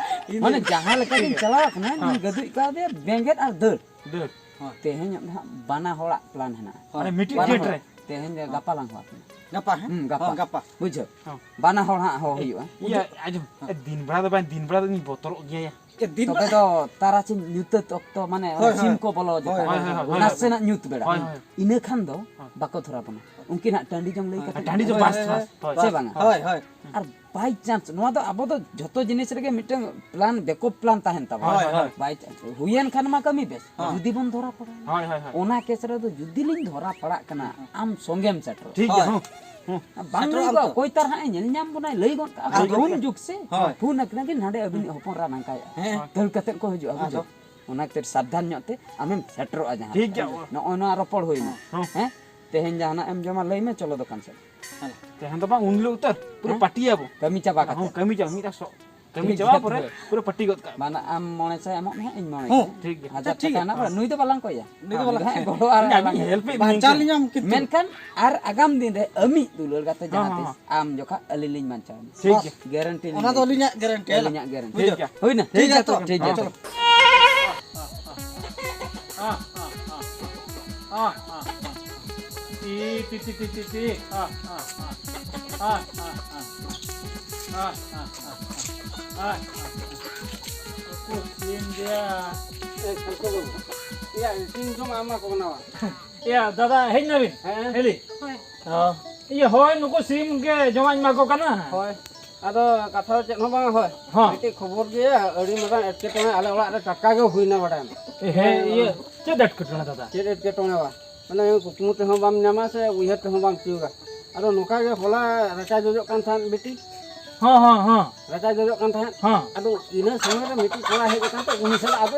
ᱢᱟᱱᱮ ᱡᱟᱦᱟᱸ ᱞᱮᱠᱟ ᱜᱤᱧ ᱪᱟᱞᱟᱣ ᱠᱟᱱᱟ, ᱦᱮᱸ᱾ ᱱᱩᱭ ᱜᱟᱹᱫᱩᱡ ᱠᱟᱣᱫᱮᱭᱟ, ᱵᱮᱸᱜᱮᱫ ᱟᱨ ᱫᱟᱹᱲ᱾ ᱫᱟᱹᱲ᱾ ᱦᱮᱸ᱾ ᱛᱮᱦᱮᱧ ᱫᱚ ᱦᱟᱸᱜ ᱵᱟᱱᱟ ᱦᱚᱲᱟᱜ ᱯᱞᱟᱱ ᱦᱮᱱᱟᱜᱼᱟ᱾ ᱢᱟᱱᱮ ᱢᱤᱫᱴᱤᱡ ᱵᱟᱱᱟ ᱰᱮᱴ ᱦᱚᱲ᱾ ᱨᱮ᱾ ᱛᱮᱦᱮᱧ ᱫᱚ ᱜᱟᱯᱟ ᱞᱟᱝ ᱦᱚᱦᱚ ᱟᱹᱠᱤᱱᱟ᱾ ᱜᱟᱯᱟ, ᱦᱮᱸ? ᱦᱩᱸ, ᱜᱟᱯᱟ᱾ ᱦᱚᱸ, ᱜᱟᱯᱟ᱾ ᱵᱩᱡᱷᱟᱹᱣ? ᱦᱚᱸ᱾ ᱵᱟᱱᱟ ᱦᱚᱲ ᱦᱟᱸᱜ ᱦᱚᱦᱚ ᱦᱩᱭᱩᱜᱼᱟ᱾ ᱤᱭᱟᱹ, ᱟᱸᱡᱚᱢ, ᱫᱤᱱ ᱵᱮᱲᱟ ᱫᱚ ᱵᱟᱝ, ᱫᱤᱱ ᱵᱮᱲᱟ ᱫᱚ ᱤᱧ ᱵᱚᱛᱚᱨᱚᱜ ᱜᱮᱭᱟ ᱭᱟ᱾ ᱫᱤᱱ ᱛᱚᱵᱮ ᱫᱚ ᱛᱟᱨᱟᱥᱤᱧ ᱧᱩᱛᱟᱹᱛ ᱚᱠᱛᱚ, ᱢᱟᱱᱮ ᱚᱱᱟ ᱦᱳᱭ, ᱦᱳᱭ᱾ ᱥᱤᱢ ᱠᱚ ᱵᱚᱞᱚ ᱡᱚᱠᱷᱚᱱ, ᱦᱳᱭ, ᱦᱳᱭ, ᱦᱳᱭ, ᱦᱳᱭ᱾ ᱱᱟᱥᱮᱱᱟᱜ ᱧᱩᱛ ᱵᱮᱲᱟ, ᱦᱳᱭ, ᱦᱳᱭ᱾ ᱤᱱᱟᱹ ᱠᱷᱟᱱ ᱫᱚ ᱦᱳᱭ᱾ ᱵᱟᱠᱚ ᱫᱷᱚᱨᱟ ᱵᱚᱱᱟ᱾ ᱩᱱᱠᱤᱱ ᱦᱟᱸᱜ ᱴᱟᱺᱰᱤ ᱡᱚᱝ ᱞᱟᱹᱭ ᱠᱟᱛᱮ ᱴᱟᱺᱰᱤ ᱡᱚᱝ, ᱦᱳᱭ, ᱵᱟᱥ, ᱦᱳᱭ, ᱵᱟᱥ, ᱦᱳᱭ᱾ ᱥᱮ ᱵᱟᱝᱟ? ᱦᱳᱭ, ᱦᱳᱭ᱾ ᱟᱨ by chance, ᱱᱚᱣᱟ ᱫᱚ ᱟᱵᱚ ᱫᱚ ᱡᱷᱚᱛᱚ ᱡᱤᱱᱤᱥ ᱨᱮᱜᱮ ᱢᱤᱫᱴᱟᱝ plan, backup plan ᱛᱟᱦᱮᱱ ᱛᱟᱵᱚᱱᱟ᱾ ᱦᱳᱭ, ᱦᱳᱭ᱾ By chance, ᱦᱩᱭᱮᱱ ᱠᱷᱟᱱ ᱢᱟ ᱠᱟᱹᱢᱤ ᱵᱮᱥ, ᱦᱳᱭ᱾ ᱡᱩᱫᱤ ᱵᱚᱱ ᱫᱷᱚᱨᱟ ᱯᱟᱲᱟᱭᱮᱱᱟ, ᱦᱳᱭ, ᱦᱳᱭ, ᱦᱳᱭ᱾ ᱚᱱᱟ case ᱨᱮᱫᱚ ᱡᱩᱫᱤ ᱞᱤᱧ ᱫᱷᱚᱨᱟ ᱯᱟᱲᱟᱜ ᱠᱟᱱᱟ, ᱦᱩᱸ᱾ ᱟᱢ ᱥᱚᱸᱜᱮᱢ ᱥᱮᱴᱮᱨᱚᱜᱼᱟ᱾ ᱴᱷᱤᱠ ᱜᱮᱭᱟ, ᱦᱳᱭ᱾ ᱦᱩᱸ, ᱦᱩᱸ᱾ ᱵᱟᱝ ᱥᱮᱴᱮᱨᱚᱜ ᱞᱟᱹᱭ ᱟᱢ ᱠᱚᱜᱼᱟ, ᱛᱚ? ᱚᱠᱚᱭ ᱛᱟᱨ ᱦᱟᱸᱜ ᱮ ᱧᱮᱞ ᱧᱟᱢ ᱵᱚᱱᱟᱭ, ᱞᱟᱹᱭ ᱜᱚᱫ ᱠᱟᱜᱼᱟ, ᱦᱳᱭ᱾ ᱯᱷᱳᱱ ᱡᱩᱜᱽ ᱥᱮ, ᱦᱳᱭ᱾ ᱯᱷᱳᱱ ᱟᱹᱠᱤᱱᱟ ᱠᱤᱱ, ᱱᱟᱰᱮ ᱟᱹᱵᱤᱱᱤᱡ ᱦᱚᱯᱚᱱ ᱮᱨᱟ ᱱᱟᱝᱠᱟᱭᱮᱫᱼᱟ᱾ ᱦᱮᱸ᱾ ᱫᱟᱹᱲ ᱠᱟᱛᱮᱫ ᱠᱚ ᱦᱤᱡᱩᱜᱼᱟ, ᱟᱫᱚ? ᱵᱩᱡᱷᱟᱹᱣ? ᱚᱱᱟ ᱠᱷᱟᱹᱛᱤᱨ ᱥᱟᱵᱫᱷᱟᱱ ᱧᱚᱜ ᱛᱮ ᱟᱢᱮᱢ ᱥᱮᱴᱮᱨᱚᱜᱼᱟ ᱡᱟᱦᱟᱸ ᱴᱷᱤᱠ ᱨᱮ᱾ ᱜᱮᱭᱟ᱾ ᱱᱚᱜᱼᱚᱭ ᱱᱚᱣᱟ ᱨᱚᱯᱚᱲ ᱦᱩᱭᱱᱟ᱾ ᱦᱚᱸ᱾ ᱦᱮᱸ? ᱛᱮᱦᱮᱧ ᱡᱟᱦᱟᱱᱟᱜ ᱮᱢ ᱡᱚᱢᱟ, ᱞᱟᱹᱭ ᱢᱮ, ᱪᱚᱞᱚ ᱫᱚᱠᱟᱱ ᱥᱮᱫ᱾ ᱦᱮᱸ᱾ ᱛᱮᱦᱮᱧ ᱫᱚ ᱵᱟᱝ, ᱩᱱ ᱦᱤᱞᱳᱜ ᱩᱛᱟᱹᱨ ᱯᱩᱨᱟᱹ ᱦᱮᱸ? ᱯᱟᱹᱴᱤᱭᱟᱵᱚ᱾ ᱠᱟᱹᱢᱤ ᱪᱟᱵᱟ ᱦᱚᱸ, ᱠᱟᱛᱮ᱾ ᱠᱟᱹᱢᱤ ᱪᱟᱵᱟ, ᱢᱤᱫᱴᱟᱝ ᱥᱚ-, ᱠᱟᱹᱢᱤ ᱴᱷᱤᱠ ᱪᱟᱵᱟ ᱜᱮᱭᱟ ᱯᱚᱨᱮ ᱛᱚᱵᱮ᱾ ᱯᱩᱨᱟᱹ ᱯᱟᱹᱴᱤ ᱜᱚᱫ ᱠᱟᱜ ᱢᱮ᱾ ᱢᱟᱱᱮ ᱟᱢ ᱢᱚᱬᱮ ᱥᱟᱭ ᱮᱢᱚᱜ ᱢᱮ ᱦᱟᱸᱜ, ᱤᱧ ᱢᱚᱬᱮ ᱦᱚᱸ᱾ ᱥᱟᱭ᱾ ᱴᱷᱤᱠ ᱜᱮᱭᱟ᱾ ᱦᱟᱡᱟᱨ ᱟᱪᱪᱷᱟ, ᱴᱷᱤᱠ ᱴᱟᱠᱟ ᱜᱮᱭᱟ᱾ ᱦᱮᱱᱟᱜ ᱵᱟᱲᱟ, ᱱᱩᱭ ᱫᱚ ᱵᱟᱞᱟᱝ ᱠᱚᱭᱟ᱾ ᱱᱩᱭ ᱫᱚ ᱟᱢ ᱵᱟᱞᱟᱝ ᱦᱟᱸᱜ ᱠᱚᱭᱟ᱾ ᱜᱚᱲᱚ ᱟᱨ ᱤᱧ ᱵᱟᱝ help ᱮᱫ ᱵᱟᱧᱪᱟᱣ ᱢᱮᱭᱟ᱾ ᱞᱤᱧᱟᱢ ᱠᱤᱱᱛᱩ᱾ ᱢᱮᱱᱠᱷᱟᱱ ᱟᱨ ᱟᱜᱟᱢ ᱫᱤᱱ ᱨᱮ ᱟᱢᱤᱡ ᱫᱩᱞᱟᱹᱲ ᱜᱟᱛᱮ ᱦᱚᱸ, ᱡᱟᱦᱟᱸ ᱦᱚᱸ, ᱛᱤᱥ ᱦᱚᱸ᱾ ᱟᱢ ᱡᱚᱠᱷᱟ ᱟᱹᱞᱤᱧ ᱞᱤᱧ ᱵᱟᱧᱪᱟᱣ ᱮᱱᱟ᱾ ᱴᱷᱤᱠ ᱵᱟᱥ, ᱜᱮᱭᱟ᱾ Guarantee ᱚᱱᱟ ᱫᱚ ᱟᱹᱞᱤᱧᱟᱜ guarantee, ᱦᱮᱸ? ᱟᱹᱞᱤᱧᱟᱜ guarantee᱾ ᱴᱷᱤᱠ ᱜᱮᱭᱟ᱾ ᱦᱩᱭᱱᱟ? ᱴᱷᱤᱠ ᱜᱮᱭᱟ ᱛᱚ? ᱴᱷᱤᱠ ᱜᱮᱭᱟ, ᱦᱮᱸ, ᱪᱚᱞᱚ᱾ ᱴᱷᱤᱠ ᱜᱮᱭᱟ᱾ T, T, T, T, T, T. ᱟ, ᱟ, ᱟ᱾ ᱟ, ᱟ, ᱟ᱾ ᱟ, ᱟ, ᱟ, ᱟ᱾ ᱟ, ᱟ, ᱟ᱾ ᱩᱠᱩᱨ ᱥᱤᱢ ᱜᱮᱭᱟ᱾ ᱮ, ᱥᱚᱝᱠᱚᱨ ᱵᱟᱹᱵᱩ᱾ ᱮᱭᱟ, ᱥᱤᱢ ᱡᱚᱢᱟᱜ ᱮᱢᱟ ᱠᱚ ᱠᱟᱱᱟ ᱵᱟᱝ? ᱮᱭᱟ, ᱫᱟᱫᱟ, ᱦᱮᱡ ᱱᱟᱵᱤᱱ? ᱦᱮᱸ᱾ ᱦᱮᱞᱤ? ᱦᱳᱭ᱾ ᱚ, ᱤᱭᱟᱹ, ᱦᱳᱭ, ᱱᱩᱠᱩ ᱥᱤᱢ ᱜᱮ ᱡᱚᱢᱟᱜ ᱤᱧ ᱮᱢᱟ ᱠᱚ ᱠᱟᱱᱟ᱾ ᱦᱳᱭ᱾ ᱟᱫᱚ ᱠᱟᱛᱷᱟ ᱫᱚ ᱪᱮᱫ ᱦᱚᱸ ᱵᱟᱝ, ᱦᱳᱭ᱾ ᱦᱚᱸ᱾ ᱢᱤᱫᱴᱤᱡ ᱠᱷᱚᱵᱚᱨ ᱜᱮ, ᱟᱹᱰᱤ ᱢᱟᱨᱟᱝ ᱮᱴᱠᱮᱴᱚᱬᱮ ᱟᱞᱮ ᱚᱲᱟᱜ ᱨᱮ ᱴᱟᱴᱠᱟ ᱜᱮ ᱦᱩᱭᱱᱟ ᱵᱟᱲᱟᱭᱟᱢ᱾ ᱮ, ᱦᱮᱸ, ᱦᱮᱸ, ᱤᱭᱟᱹ, ᱪᱮᱫ ᱮᱴᱠᱮᱴᱚᱬᱮ ᱫᱟᱫᱟ? ᱪᱮᱫ ᱮᱴᱠᱮᱴᱚᱬᱮ ᱵᱟᱝ? ᱢᱟᱱᱮ ᱠᱩᱠᱢᱩ ᱛᱮᱦᱚᱸ ᱵᱟᱢ ᱧᱟᱢᱟ ᱥᱮ ᱩᱭᱦᱟᱹᱨ ᱛᱮᱦᱚᱸ ᱵᱟᱢ ᱛᱤᱭᱳᱜᱟ᱾ ᱟᱫᱚ ᱱᱚᱝᱠᱟ ᱜᱮ ᱦᱚᱞᱟ ᱨᱟᱪᱟ ᱡᱚᱡᱚᱜ ᱠᱟᱱ ᱛᱟᱦᱮᱸᱫ ᱵᱤᱴᱤ᱾ ᱦᱚᱸ, ᱦᱚᱸ, ᱦᱚᱸ᱾ ᱨᱟᱪᱟ ᱡᱚᱡᱚᱜ ᱠᱟᱱ ᱛᱟᱦᱮᱸᱫ᱾ ᱦᱚᱸ᱾ ᱟᱫᱚ ᱤᱱᱟᱹ ᱥᱚᱢᱚᱭ ᱨᱮ ᱢᱤᱫᱴᱤᱡ ᱠᱚᱲᱟ ᱦᱮᱡ ᱟᱠᱟᱱ ᱛᱮ ᱩᱱᱤ ᱥᱟᱞᱟᱜ ᱟᱫᱚ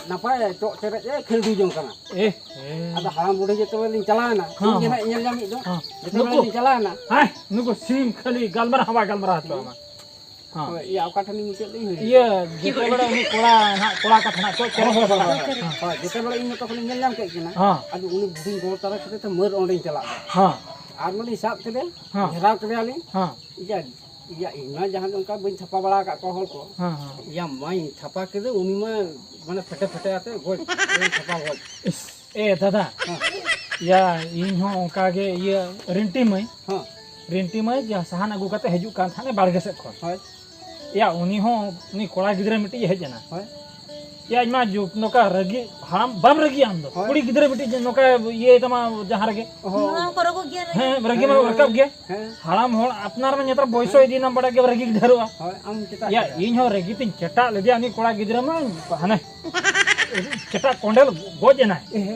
ᱱᱟᱯᱟᱭ ᱪᱚᱜ ᱪᱮᱨᱮᱡ ᱮ ᱠᱷᱮᱞᱰᱩ ᱡᱚᱝ ᱠᱟᱱᱟ᱾ ᱮ, ᱮ᱾ ᱟᱫᱚ ᱦᱟᱲᱟᱢ ᱵᱩᱰᱷᱤ ᱡᱚᱛᱚ ᱵᱮᱲᱟ ᱞᱤᱧ ᱪᱟᱞᱟᱣ ᱮᱱᱟ᱾ ᱦᱚᱸ, ᱩᱱᱤ ᱜᱮ ᱦᱚᱸ᱾ ᱱᱟᱦᱟᱜ ᱧᱮᱞ ᱧᱟᱢᱤᱡ ᱫᱚ᱾ ᱦᱚᱸ᱾ ᱡᱚᱛᱚ ᱵᱮᱲᱟ ᱱᱩᱠᱩ ᱞᱤᱧ ᱪᱟᱞᱟᱣ ᱮᱱᱟ᱾ ᱦᱮᱸ, ᱱᱩᱠᱩ ᱥᱤᱢ ᱠᱷᱟᱹᱞᱤ ᱜᱟᱞᱢᱟᱨᱟᱣ ᱦᱚᱸ ᱵᱟᱭ ᱜᱟᱞᱢᱟᱨᱟᱣ ᱦᱚᱪᱚ ᱟᱢᱟ᱾ ᱦᱚᱸ᱾ ᱦᱳᱭ, ᱤᱭᱟᱹ, ᱚᱠᱟ ᱴᱷᱮᱱ ᱞᱤᱧ ᱢᱩᱪᱟᱹᱫ ᱞᱤᱧ ᱦᱤᱲᱤᱧ ᱤᱭᱟᱹ, ᱠᱮᱫᱟ᱾ ᱡᱮᱛᱮ ᱵᱮᱲᱟ ᱩᱱᱤ ᱠᱚᱲᱟ ᱱᱟᱦᱟᱜ, ᱠᱚᱲᱟ ᱠᱟᱛᱷᱟ ᱱᱟᱦᱟᱜ ᱪᱚᱜ ᱪᱮᱨᱮᱡ ᱦᱳᱭ, ᱦᱳᱭ, ᱠᱟᱛᱷᱟ᱾ ᱦᱳᱭ, ᱦᱳᱭ᱾ ᱦᱚᱸ᱾ ᱦᱳᱭ, ᱡᱮᱛᱮ ᱵᱮᱲᱟ ᱤᱧ ᱢᱚᱛᱚ ᱠᱷᱚᱱᱤᱧ ᱧᱮᱞ ᱧᱟᱢ ᱠᱮᱫ ᱠᱤᱱᱟ᱾ ᱦᱚᱸ᱾ ᱟᱫᱚ ᱩᱱᱤ ᱵᱩᱰᱷᱤᱧ ᱜᱚᱲ ᱛᱟᱨᱟ ᱠᱷᱟᱹᱛᱤᱨ ᱛᱮ ᱢᱟᱹᱨ ᱚᱸᱰᱮᱧ ᱪᱟᱞᱟᱜ ᱫᱟ᱾ ᱦᱚᱸ᱾ ᱟᱨ ᱢᱟᱱᱮ ᱥᱟᱵ ᱠᱮᱫᱮ᱾ ᱦᱚᱸ᱾ ᱤᱭᱟᱹ, ᱤᱭᱟᱹ, ᱤᱧ ᱢᱟ ᱡᱟᱦᱟᱸ ᱜᱮ ᱚᱱᱠᱟ ᱵᱟᱹᱧ ᱛᱷᱟᱯᱟ ᱵᱟᱲᱟ ᱟᱠᱟᱫ ᱠᱚᱣᱟ ᱦᱚᱲ ᱠᱚ᱾ ᱦᱚᱸ, ᱦᱚᱸ᱾ ᱤᱭᱟᱹ ᱢᱟᱧ ᱛᱷᱟᱯᱟ ᱠᱮᱫᱮ, ᱩᱱᱤ ᱢᱟ ᱢᱟᱱᱮ ᱯᱷᱮᱴᱮ ᱯᱷᱮᱴᱮ ᱟᱛᱮ ᱜᱚᱡ, ᱜᱚᱡ ᱛᱷᱟᱯᱟ ᱜᱚᱡ᱾ ᱤᱥ, ᱮ ᱫᱟᱫᱟ, ᱦᱮᱸ᱾ ᱤᱭᱟᱹ, ᱤᱧ ᱦᱚᱸ ᱚᱱᱠᱟ ᱜᱮ, ᱤᱭᱟᱹ, ᱨᱤᱱᱴᱤ ᱢᱟᱹᱭ, ᱦᱮᱸ᱾ ᱨᱤᱱᱴᱤ ᱢᱟᱹᱭ ᱡᱟᱦᱟᱸ ᱥᱟᱦᱟᱱ ᱟᱹᱜᱩ ᱠᱟᱛᱮ ᱦᱤᱡᱩᱜ ᱠᱟᱱ ᱛᱟᱦᱮᱸᱱᱟ ᱵᱟᱲᱜᱮ ᱥᱮᱫ ᱠᱷᱚᱱ᱾ ᱦᱳᱭ᱾ ᱭᱟ, ᱩᱱᱤ ᱦᱚᱸ, ᱩᱱᱤ ᱠᱚᱲᱟ ᱜᱤᱫᱽᱨᱟᱹ ᱢᱤᱫᱴᱤᱡ ᱦᱮᱡ ᱮᱱᱟ᱾ ᱦᱳᱭ᱾ ᱭᱟ, ᱤᱧ ᱢᱟ ᱡᱩ-, ᱱᱚᱝᱠᱟ ᱨᱟᱹᱜᱤ, ᱦᱟᱲᱟᱢ ᱵᱟᱢ ᱨᱟᱹᱜᱤᱭᱟ ᱟᱢ ᱫᱚ? ᱦᱳᱭ᱾ ᱠᱩᱲᱤ ᱜᱤᱫᱽᱨᱟᱹ ᱢᱤᱫᱴᱤᱡ ᱱᱚᱝᱠᱟ ᱤᱭᱟᱹᱭ ᱛᱟᱢᱟ ᱡᱟᱦᱟᱸ ᱨᱮᱜᱮ᱾ ᱚᱦᱚ᱾ ᱱᱚᱣᱟ ᱠᱚ ᱨᱟᱹᱜᱩᱜ ᱜᱮᱭᱟ, ᱨᱟᱹᱜᱤ᱾ ᱦᱮᱸ, ᱨᱟᱹᱜᱤ ᱢᱟ ᱦᱮᱸ, ᱨᱟᱠᱟᱵ ᱜᱮᱭᱟ᱾ ᱦᱮᱸ᱾ ᱦᱟᱲᱟᱢ ᱦᱚᱲ ᱟᱯᱱᱟᱨ ᱢᱟ ᱱᱮᱛᱟᱨ ᱵᱚᱭᱥᱚ ᱦᱮᱸ᱾ ᱤᱫᱤᱭᱮᱱᱟ, ᱵᱟᱲᱟᱭ ᱜᱮ ᱨᱟᱹᱜᱤ ᱰᱷᱮᱨᱚᱜᱼᱟ᱾ ᱦᱳᱭ, ᱟᱢ ᱪᱮᱫᱟᱜ ᱭᱟ, ᱪᱮᱫᱟᱜ? ᱤᱧ ᱦᱚᱸ ᱨᱟᱹᱜᱤ ᱛᱤᱧ ᱪᱮᱴᱟᱜ ᱞᱮᱫᱮᱭᱟ ᱩᱱᱤ ᱠᱚᱲᱟ ᱜᱤᱫᱽᱨᱟᱹ ᱢᱟ, ᱦᱟᱱᱮ ᱪᱮᱴᱟᱜ ᱠᱚᱸᱰᱮᱞ ᱜᱚᱡ ᱮᱱᱟᱭ᱾ ᱮᱦᱮ᱾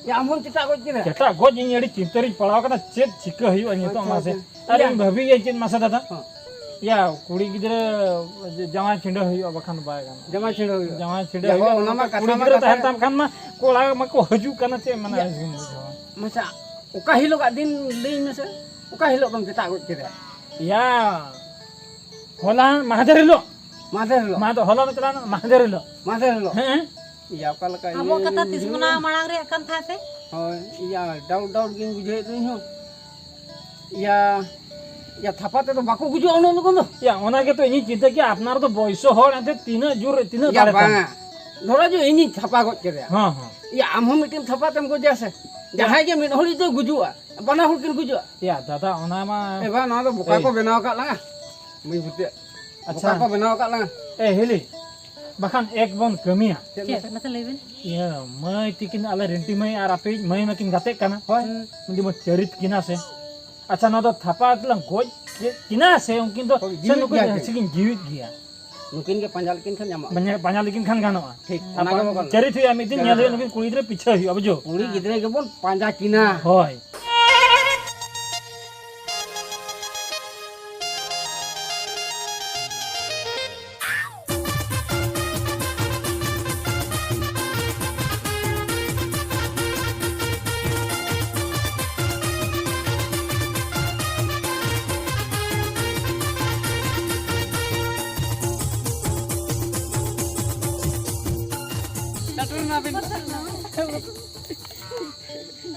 ᱭᱟ, ᱟᱢ ᱦᱚᱸᱢ ᱪᱮᱴᱟᱜ ᱜᱚᱡ ᱠᱮᱫᱟ? ᱪᱮᱴᱟᱜ ᱜᱚᱡ, ᱤᱧ ᱟᱹᱰᱤ ᱪᱤᱱᱛᱟᱹ ᱨᱤᱧ ᱯᱟᱲᱟᱣ ᱠᱟᱱᱟ, ᱪᱮᱫ ᱪᱤᱠᱟᱹ ᱦᱩᱭᱩᱜᱼᱟ ᱱᱤᱛᱚᱜ ᱟᱪᱪᱷᱟ, ᱢᱟᱥᱮ? ᱟᱪᱪᱷᱟ᱾ ᱟᱨ ᱤᱧ ᱭᱟ᱾ ᱵᱷᱟᱹᱵᱤᱭᱟᱹᱧ ᱪᱮᱫ ᱢᱟᱥᱮ ᱫᱟᱫᱟ? ᱦᱚᱸ᱾ ᱭᱟ, ᱠᱩᱲᱤ ᱜᱤᱫᱽᱨᱟᱹ ᱡᱟᱶᱟᱭ ᱪᱷᱤᱸᱰᱟᱹ ᱦᱩᱭᱩᱜᱼᱟ, ᱵᱟᱠᱷᱟᱱ ᱵᱟᱭ ᱜᱟᱱᱚᱜᱼᱟ᱾ ᱡᱟᱶᱟᱭ ᱪᱷᱤᱸᱰᱟᱹ ᱦᱩᱭᱩᱜᱼᱟ᱾ ᱡᱟᱶᱟᱭ ᱪᱷᱤᱸᱰᱟᱹ ᱭᱟ, ᱦᱩᱭᱩᱜᱼᱟ, ᱦᱳᱭ, ᱚᱱᱟ ᱢᱟ ᱱᱚᱝᱠᱟ ᱠᱟᱛᱷᱟ ᱠᱩᱲᱤ ᱢᱟ ᱜᱤᱫᱽᱨᱟᱹ ᱠᱟᱛᱷᱟ ᱛᱟᱦᱮᱱ ᱠᱟᱱ᱾ ᱛᱟᱢ ᱠᱷᱟᱱ ᱢᱟ ᱠᱚᱲᱟ ᱢᱟᱠᱚ ᱦᱤᱡᱩᱜ ᱠᱟᱱᱟ, ᱪᱮᱫ ᱢᱮᱱᱟ ᱭᱟ᱾ ᱟᱹᱲᱤᱥ ᱜᱮᱢ ᱵᱩᱡᱷᱟᱹᱣᱟ᱾ ᱢᱟᱪᱷᱟ, ᱚᱠᱟ ᱦᱤᱞᱳᱜᱟᱜ ᱫᱤᱱ ᱞᱟᱹᱭᱟᱹᱧ ᱢᱮᱥᱮ? ᱚᱠᱟ ᱦᱤᱞᱳᱜ ᱫᱚᱢ ᱪᱮᱴᱟᱜ ᱜᱚᱡ ᱠᱮᱫᱟ? ᱭᱟ, ᱦᱚᱞᱟ ᱢᱟᱦᱫᱮᱨ ᱦᱤᱞᱳᱜ᱾ ᱢᱟᱦᱫᱮᱨ ᱦᱤᱞᱳᱜ? ᱢᱟᱦᱫᱮᱨ, ᱦᱚᱞᱟ ᱫᱚ ᱪᱟᱞᱟᱣ ᱮᱱᱟ, ᱢᱟᱦᱫᱮᱨ ᱦᱤᱞᱳᱜ᱾ ᱢᱟᱦᱫᱮᱨ ᱦᱤᱞᱳᱜ? ᱦᱮᱸ᱾ ᱭᱟ, ᱚᱠᱟ ᱞᱮᱠᱟ ᱟᱵᱚᱣᱟᱜ ᱤᱧ ᱠᱟᱛᱷᱟ ᱛᱤᱥ ᱵᱩᱡᱷᱟᱹᱣ ᱵᱚᱱᱟ ᱢᱟᱲᱟᱝ ᱨᱮᱭᱟᱜ ᱠᱟᱱ ᱛᱟᱦᱮᱸ ᱥᱮ? ᱦᱳᱭ, ᱭᱟ, ᱰᱟᱣᱩᱴ, ᱰᱟᱣᱩᱴ ᱜᱤᱧ ᱵᱩᱡᱷᱟᱹᱣᱮᱫ ᱫᱚ ᱤᱧ ᱦᱚᱸ᱾ ᱭᱟ, ᱭᱟ, ᱛᱷᱟᱯᱟ ᱛᱮᱫᱚ ᱵᱟᱠᱚ ᱜᱩᱡᱩᱜᱼᱟ ᱩᱱᱟᱹᱜ ᱞᱚᱜᱚᱱ ᱫᱚ? ᱭᱟ, ᱚᱱᱟ ᱜᱮᱛᱚ ᱤᱧᱤᱧ ᱪᱤᱱᱛᱟᱹ ᱠᱮᱭᱟ, ᱟᱯᱱᱟᱨ ᱫᱚ ᱵᱚᱭᱥᱚ ᱦᱚᱲ, ᱮᱱᱛᱮ ᱛᱤᱱᱟᱹᱜ ᱡᱳᱨ, ᱛᱤᱱᱟᱹᱜ ᱭᱟ, ᱫᱟᱲᱮ ᱛᱟᱢ? ᱵᱟᱝᱟ᱾ ᱫᱷᱚᱨᱚ ᱡᱚ ᱤᱧᱤᱧ ᱛᱷᱟᱯᱟ ᱜᱚᱡ ᱠᱮᱫᱮᱭᱟ᱾ ᱦᱚᱸ, ᱦᱚᱸ᱾ ᱭᱟ, ᱟᱢ ᱦᱚᱸ ᱢᱤᱫᱴᱮᱱ ᱛᱷᱟᱯᱟ ᱛᱮᱢ ᱜᱚᱡᱮᱭᱟ ᱥᱮ? ᱡᱟᱦᱟᱸᱭ ᱜᱮ ᱢᱤᱫ ᱦᱚᱲᱤᱡ ᱫᱚ ᱜᱩᱡᱩᱜᱼᱟ, ᱵᱟᱱᱟ ᱦᱚᱲ ᱠᱤᱱ ᱜᱩᱡᱩᱜᱼᱟ᱾ ᱭᱟ, ᱫᱟᱫᱟ, ᱚᱱᱟ ᱢᱟ ᱮ ᱵᱟ, ᱱᱚᱣᱟ ᱫᱚ ᱵᱚᱠᱟ ᱮᱭ᱾ ᱠᱚ ᱵᱮᱱᱟᱣ ᱟᱠᱟᱫ ᱞᱟᱝᱟ᱾ ᱢᱟᱹᱭ ᱵᱷᱩᱛᱤᱭᱟᱹ᱾ ᱟᱪᱪᱷᱟ᱾ ᱵᱚᱠᱟ ᱠᱚ ᱵᱮᱱᱟᱣ ᱟᱠᱟᱫ ᱞᱟᱝᱟ᱾ ᱮ, ᱦᱤᱞᱤ, ᱵᱟᱠᱷᱟᱱ ᱮᱠ ᱵᱚᱱ ᱠᱟᱹᱢᱤᱭᱟ᱾ ᱪᱮᱫ ᱪᱮᱫ? ᱢᱟᱥᱮ? ᱢᱟᱥᱮ ᱞᱟᱹᱭ ᱵᱮᱱ᱾ ᱤᱭᱟᱹ, ᱢᱟᱹᱭ ᱛᱤᱠᱤᱱ, ᱟᱞᱮ ᱨᱮᱱᱴᱤ ᱢᱟᱹᱭ ᱟᱨ ᱟᱯᱮᱭᱤᱡ ᱢᱟᱹᱭ ᱢᱟᱹᱠᱤᱱ ᱜᱟᱛᱮᱜ ᱠᱟᱱᱟ᱾ ᱦᱳᱭ᱾ ᱦᱩᱸ᱾ ᱢᱤᱫ ᱫᱤᱱ ᱵᱚᱱ ᱪᱟᱹᱨᱤᱛ ᱠᱤᱱᱟ ᱥᱮ᱾ ᱟᱪᱪᱷᱟ, ᱱᱚᱣᱟ ᱫᱚ ᱛᱷᱟᱯᱟ ᱞᱟᱝ ᱜᱚᱡ ᱠᱮᱫ ᱠᱤᱱᱟ ᱥᱮ ᱩᱱᱠᱤᱱ ᱫᱚ ᱦᱳᱭ, ᱥᱮ ᱡᱤᱣᱤᱫ ᱱᱩᱠᱤᱱ ᱜᱮᱭᱟ ᱠᱤᱱ᱾ ᱥᱮᱠᱤᱱ ᱡᱤᱣᱤᱫ ᱜᱮᱭᱟ? ᱱᱩᱠᱤᱱ ᱜᱮ ᱯᱟᱸᱡᱟ ᱞᱮᱠᱤᱱ ᱠᱷᱟᱱ ᱧᱟᱢᱚᱜᱼᱟ᱾ ᱯᱟᱸᱡᱟ, ᱯᱟᱸᱡᱟ ᱞᱮᱠᱤᱱ ᱠᱷᱟᱱ ᱜᱟᱱᱚᱜᱼᱟ᱾ ᱴᱷᱤᱠ, ᱚᱱᱟ ᱜᱮ ᱟᱯᱟᱱ ᱵᱟᱠᱷᱟᱱ᱾ ᱪᱟᱹᱨᱤᱛ ᱦᱩᱭᱩᱜᱼᱟ, ᱢᱤᱫ ᱫᱤᱱ ᱧᱮᱞ ᱦᱩᱭᱩᱜᱼᱟ, ᱡᱟᱦᱟᱸ ᱱᱩᱠᱤᱱ ᱠᱩᱲᱤ ᱜᱤᱫᱽᱨᱟᱹ ᱯᱤᱪᱷᱟᱹ ᱦᱩᱭᱩᱜᱼᱟ, ᱵᱩᱡᱷᱟᱹᱣ? ᱠᱩᱲᱤ ᱜᱤᱫᱽᱨᱟᱹ ᱜᱮᱵᱚᱱ ᱯᱟᱸᱡᱟ ᱠᱤᱱᱟ᱾ ᱦᱳᱭ᱾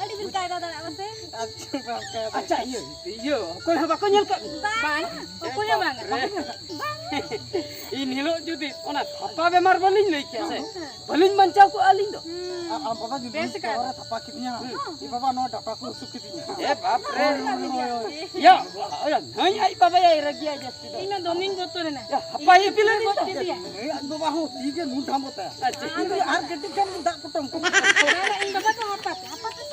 ᱟᱹᱰᱤ ᱵᱤᱱ ᱠᱟᱭᱫᱟ ᱫᱟᱲᱮᱭᱟᱜᱼᱟ ᱥᱮ? ᱟᱪᱪᱷᱟ, ᱤᱭᱟᱹ, ᱤᱭᱟᱹ, ᱚᱠᱚᱭ ᱦᱚᱸ ᱵᱟᱠᱚ ᱧᱮᱞ ᱠᱟᱜ ᱵᱤᱱᱟ? ᱵᱟᱝ, ᱚᱠᱚᱭ ᱦᱚᱸ ᱵᱟᱝ᱾ ᱤᱱ ᱦᱤᱞᱳᱜ ᱡᱩᱫᱤ ᱚᱱᱟ ᱛᱷᱟᱯᱟ ᱵᱮᱢᱟᱨ ᱵᱟᱹᱞᱤᱧ ᱞᱟᱹᱭ ᱠᱮᱭᱟ ᱥᱮ, ᱵᱟᱹᱞᱤᱧ ᱵᱟᱧᱪᱟᱣ ᱠᱚᱜᱼᱟ ᱟᱹᱞᱤᱧ ᱫᱚ᱾ ᱟᱢ ᱵᱟᱵᱟ ᱡᱩᱫᱤ ᱵᱮᱥ ᱠᱟᱜ᱾ ᱛᱷᱟᱯᱟ ᱠᱤᱫᱤᱧᱟ, ᱦᱩᱸ᱾ ᱮ ᱵᱟᱵᱟ, ᱱᱚᱣᱟ ᱰᱟᱴᱟ ᱠᱚ ᱦᱟᱹᱥᱩ ᱠᱤᱫᱤᱧᱟ᱾ ᱮ ᱵᱟᱯ ᱨᱮ᱾ ᱦᱳᱭ, ᱦᱳᱭ, ᱦᱳᱭ᱾ ᱭᱟ, ᱭᱟ, ᱱᱟᱹᱭ ᱟᱡ ᱵᱟᱵᱟᱭ ᱨᱟᱹᱜᱤᱭᱟ ᱡᱟᱹᱥᱛᱤ ᱫᱚ᱾ ᱤᱧ ᱢᱟ ᱫᱚᱢᱮᱧ ᱵᱚᱛᱚᱨᱮᱱᱟ᱾ ᱭᱟ, ᱦᱟᱯᱟ ᱤᱧ ᱤᱯᱤᱞ ᱤᱧ ᱜᱚᱡ ᱠᱮᱫᱮᱭᱟ᱾ ᱱᱟᱹᱭ ᱟᱡ ᱵᱟᱵᱟ ᱦᱚᱸ ᱛᱤ ᱜᱮ ᱱᱩ ᱫᱷᱟᱢ ᱵᱚᱛᱟᱭᱟ᱾ ᱟᱪᱪᱷᱟ᱾ ᱤᱧ ᱫᱚ ᱟᱨ ᱠᱟᱹᱴᱤᱡ ᱠᱷᱟᱱ ᱫᱟᱜ ᱯᱚᱴᱚᱢ ᱠᱚ᱾ ᱵᱟᱝᱟ, ᱤᱧ ᱵᱟᱵᱟ ᱫᱚ ᱦᱟᱯᱟ ᱛᱮ, ᱦᱟᱯᱟ ᱛᱮ᱾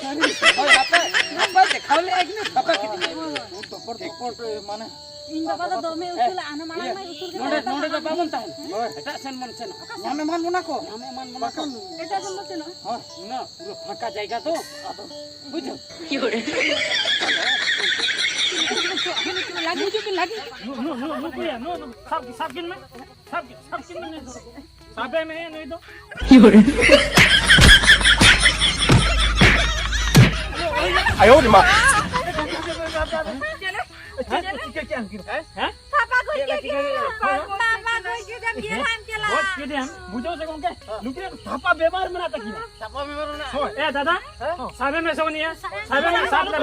ᱦᱳᱭ, ᱦᱟᱯᱟ, ᱦᱟᱯᱟ ᱫᱮᱠᱷᱟᱣ ᱞᱮᱫᱼᱟ ᱠᱤᱱ, ᱦᱟᱯᱟ ᱠᱤᱫᱤᱧᱟ᱾ ᱩᱱ ᱛᱚᱯᱚᱨ ᱛᱚᱯᱚᱨ ᱢᱟᱱᱮ ᱤᱧ ᱵᱟᱵᱟ ᱫᱚ ᱫᱚᱢᱮ ᱩᱥᱩᱞᱟ, ᱦᱟᱱᱟ ᱢᱟᱲᱟᱝ ᱢᱟᱭ ᱩᱥᱩᱞ ᱜᱮ ᱱᱚᱰᱮ, ᱛᱟᱦᱮᱸ ᱱᱚᱰᱮ ᱫᱚ ᱠᱟᱱᱟ᱾ ᱵᱟᱵᱚᱱ ᱛᱟᱦᱮᱱᱟ᱾ ᱦᱳᱭ᱾ ᱮᱴᱟᱜ ᱥᱮᱱ ᱵᱚᱱ ᱥᱮᱱᱚᱜᱼᱟ᱾ ᱧᱟᱢ ᱮᱢᱟᱱ ᱵᱚᱱᱟ ᱠᱚ᱾ ᱧᱟᱢ ᱮᱢᱟᱱ ᱵᱚᱱᱟ ᱠᱚ᱾ ᱵᱟᱠᱷᱟᱱ ᱮᱴᱟᱜ ᱥᱮᱱ ᱵᱚᱱ ᱥᱮᱱᱚᱜᱼᱟ᱾ ᱦᱳᱭ᱾ ᱩᱱᱟᱹᱜ ᱯᱩᱨᱟᱹ ᱯᱷᱟᱸᱠᱟ ᱡᱟᱭᱜᱟ ᱛᱚ᱾ ᱟᱫᱚ ᱵᱩᱡᱷᱟᱹᱣ? ᱞᱟᱜᱤ ᱦᱤᱡᱩᱜ ᱵᱤᱱ, ᱞᱟᱜᱤ᱾ ᱱᱩ, ᱱᱩ, ᱱᱩ, ᱱᱩᱠᱩᱭᱟ, ᱱᱩ, ᱱᱩ, ᱥᱟᱵ, ᱥᱟᱵ ᱠᱤᱱ ᱢᱮ᱾ ᱥᱟᱵ, ᱥᱟᱵ ᱠᱤᱱ ᱢᱮ, ᱱᱩᱭ ᱫᱚ᱾ ᱥᱟᱵᱮ ᱢᱮ, ᱱᱩᱭ ᱫᱚ᱾ 哎呦我的妈！ ᱦᱮᱸ? ᱪᱮᱫ ᱞᱮ? ᱦᱮᱸ? ᱪᱮᱫ ᱞᱮ? ᱪᱤᱠᱟᱹ ᱠᱮᱫ ᱟᱢ ᱠᱤᱱ? ᱦᱮᱸ? ᱦᱮᱸ? ᱯᱟᱯᱟ ᱜᱚᱡ ᱠᱮᱫᱮᱭᱟ᱾ ᱯᱟᱯᱟ ᱜᱚᱡ ᱠᱮᱫᱮᱭᱟ᱾ ᱜᱚᱡ ᱠᱮᱫᱮᱭᱟᱢ? ᱵᱩᱡᱷᱟᱹᱣ ᱥᱮ ᱜᱚᱝᱠᱮ? ᱱᱩᱠᱤᱱᱟᱜ ᱛᱷᱟᱯᱟ ᱵᱮᱢᱟᱨ ᱢᱮᱱᱟᱜ ᱛᱟᱹᱠᱤᱱᱟ᱾ ᱛᱷᱟᱯᱟ ᱵᱮᱢᱟᱨ ᱢᱮᱱᱟᱜᱼᱟ? ᱦᱳᱭ᱾ ᱮ ᱫᱟᱫᱟ, ᱦᱮᱸ? ᱥᱟᱵᱮ ᱢᱮ ᱥᱮ ᱩᱱᱤᱭᱟ᱾ ᱥᱟᱵᱮ ᱢᱮ, ᱥᱟᱵ ᱞᱮ᱾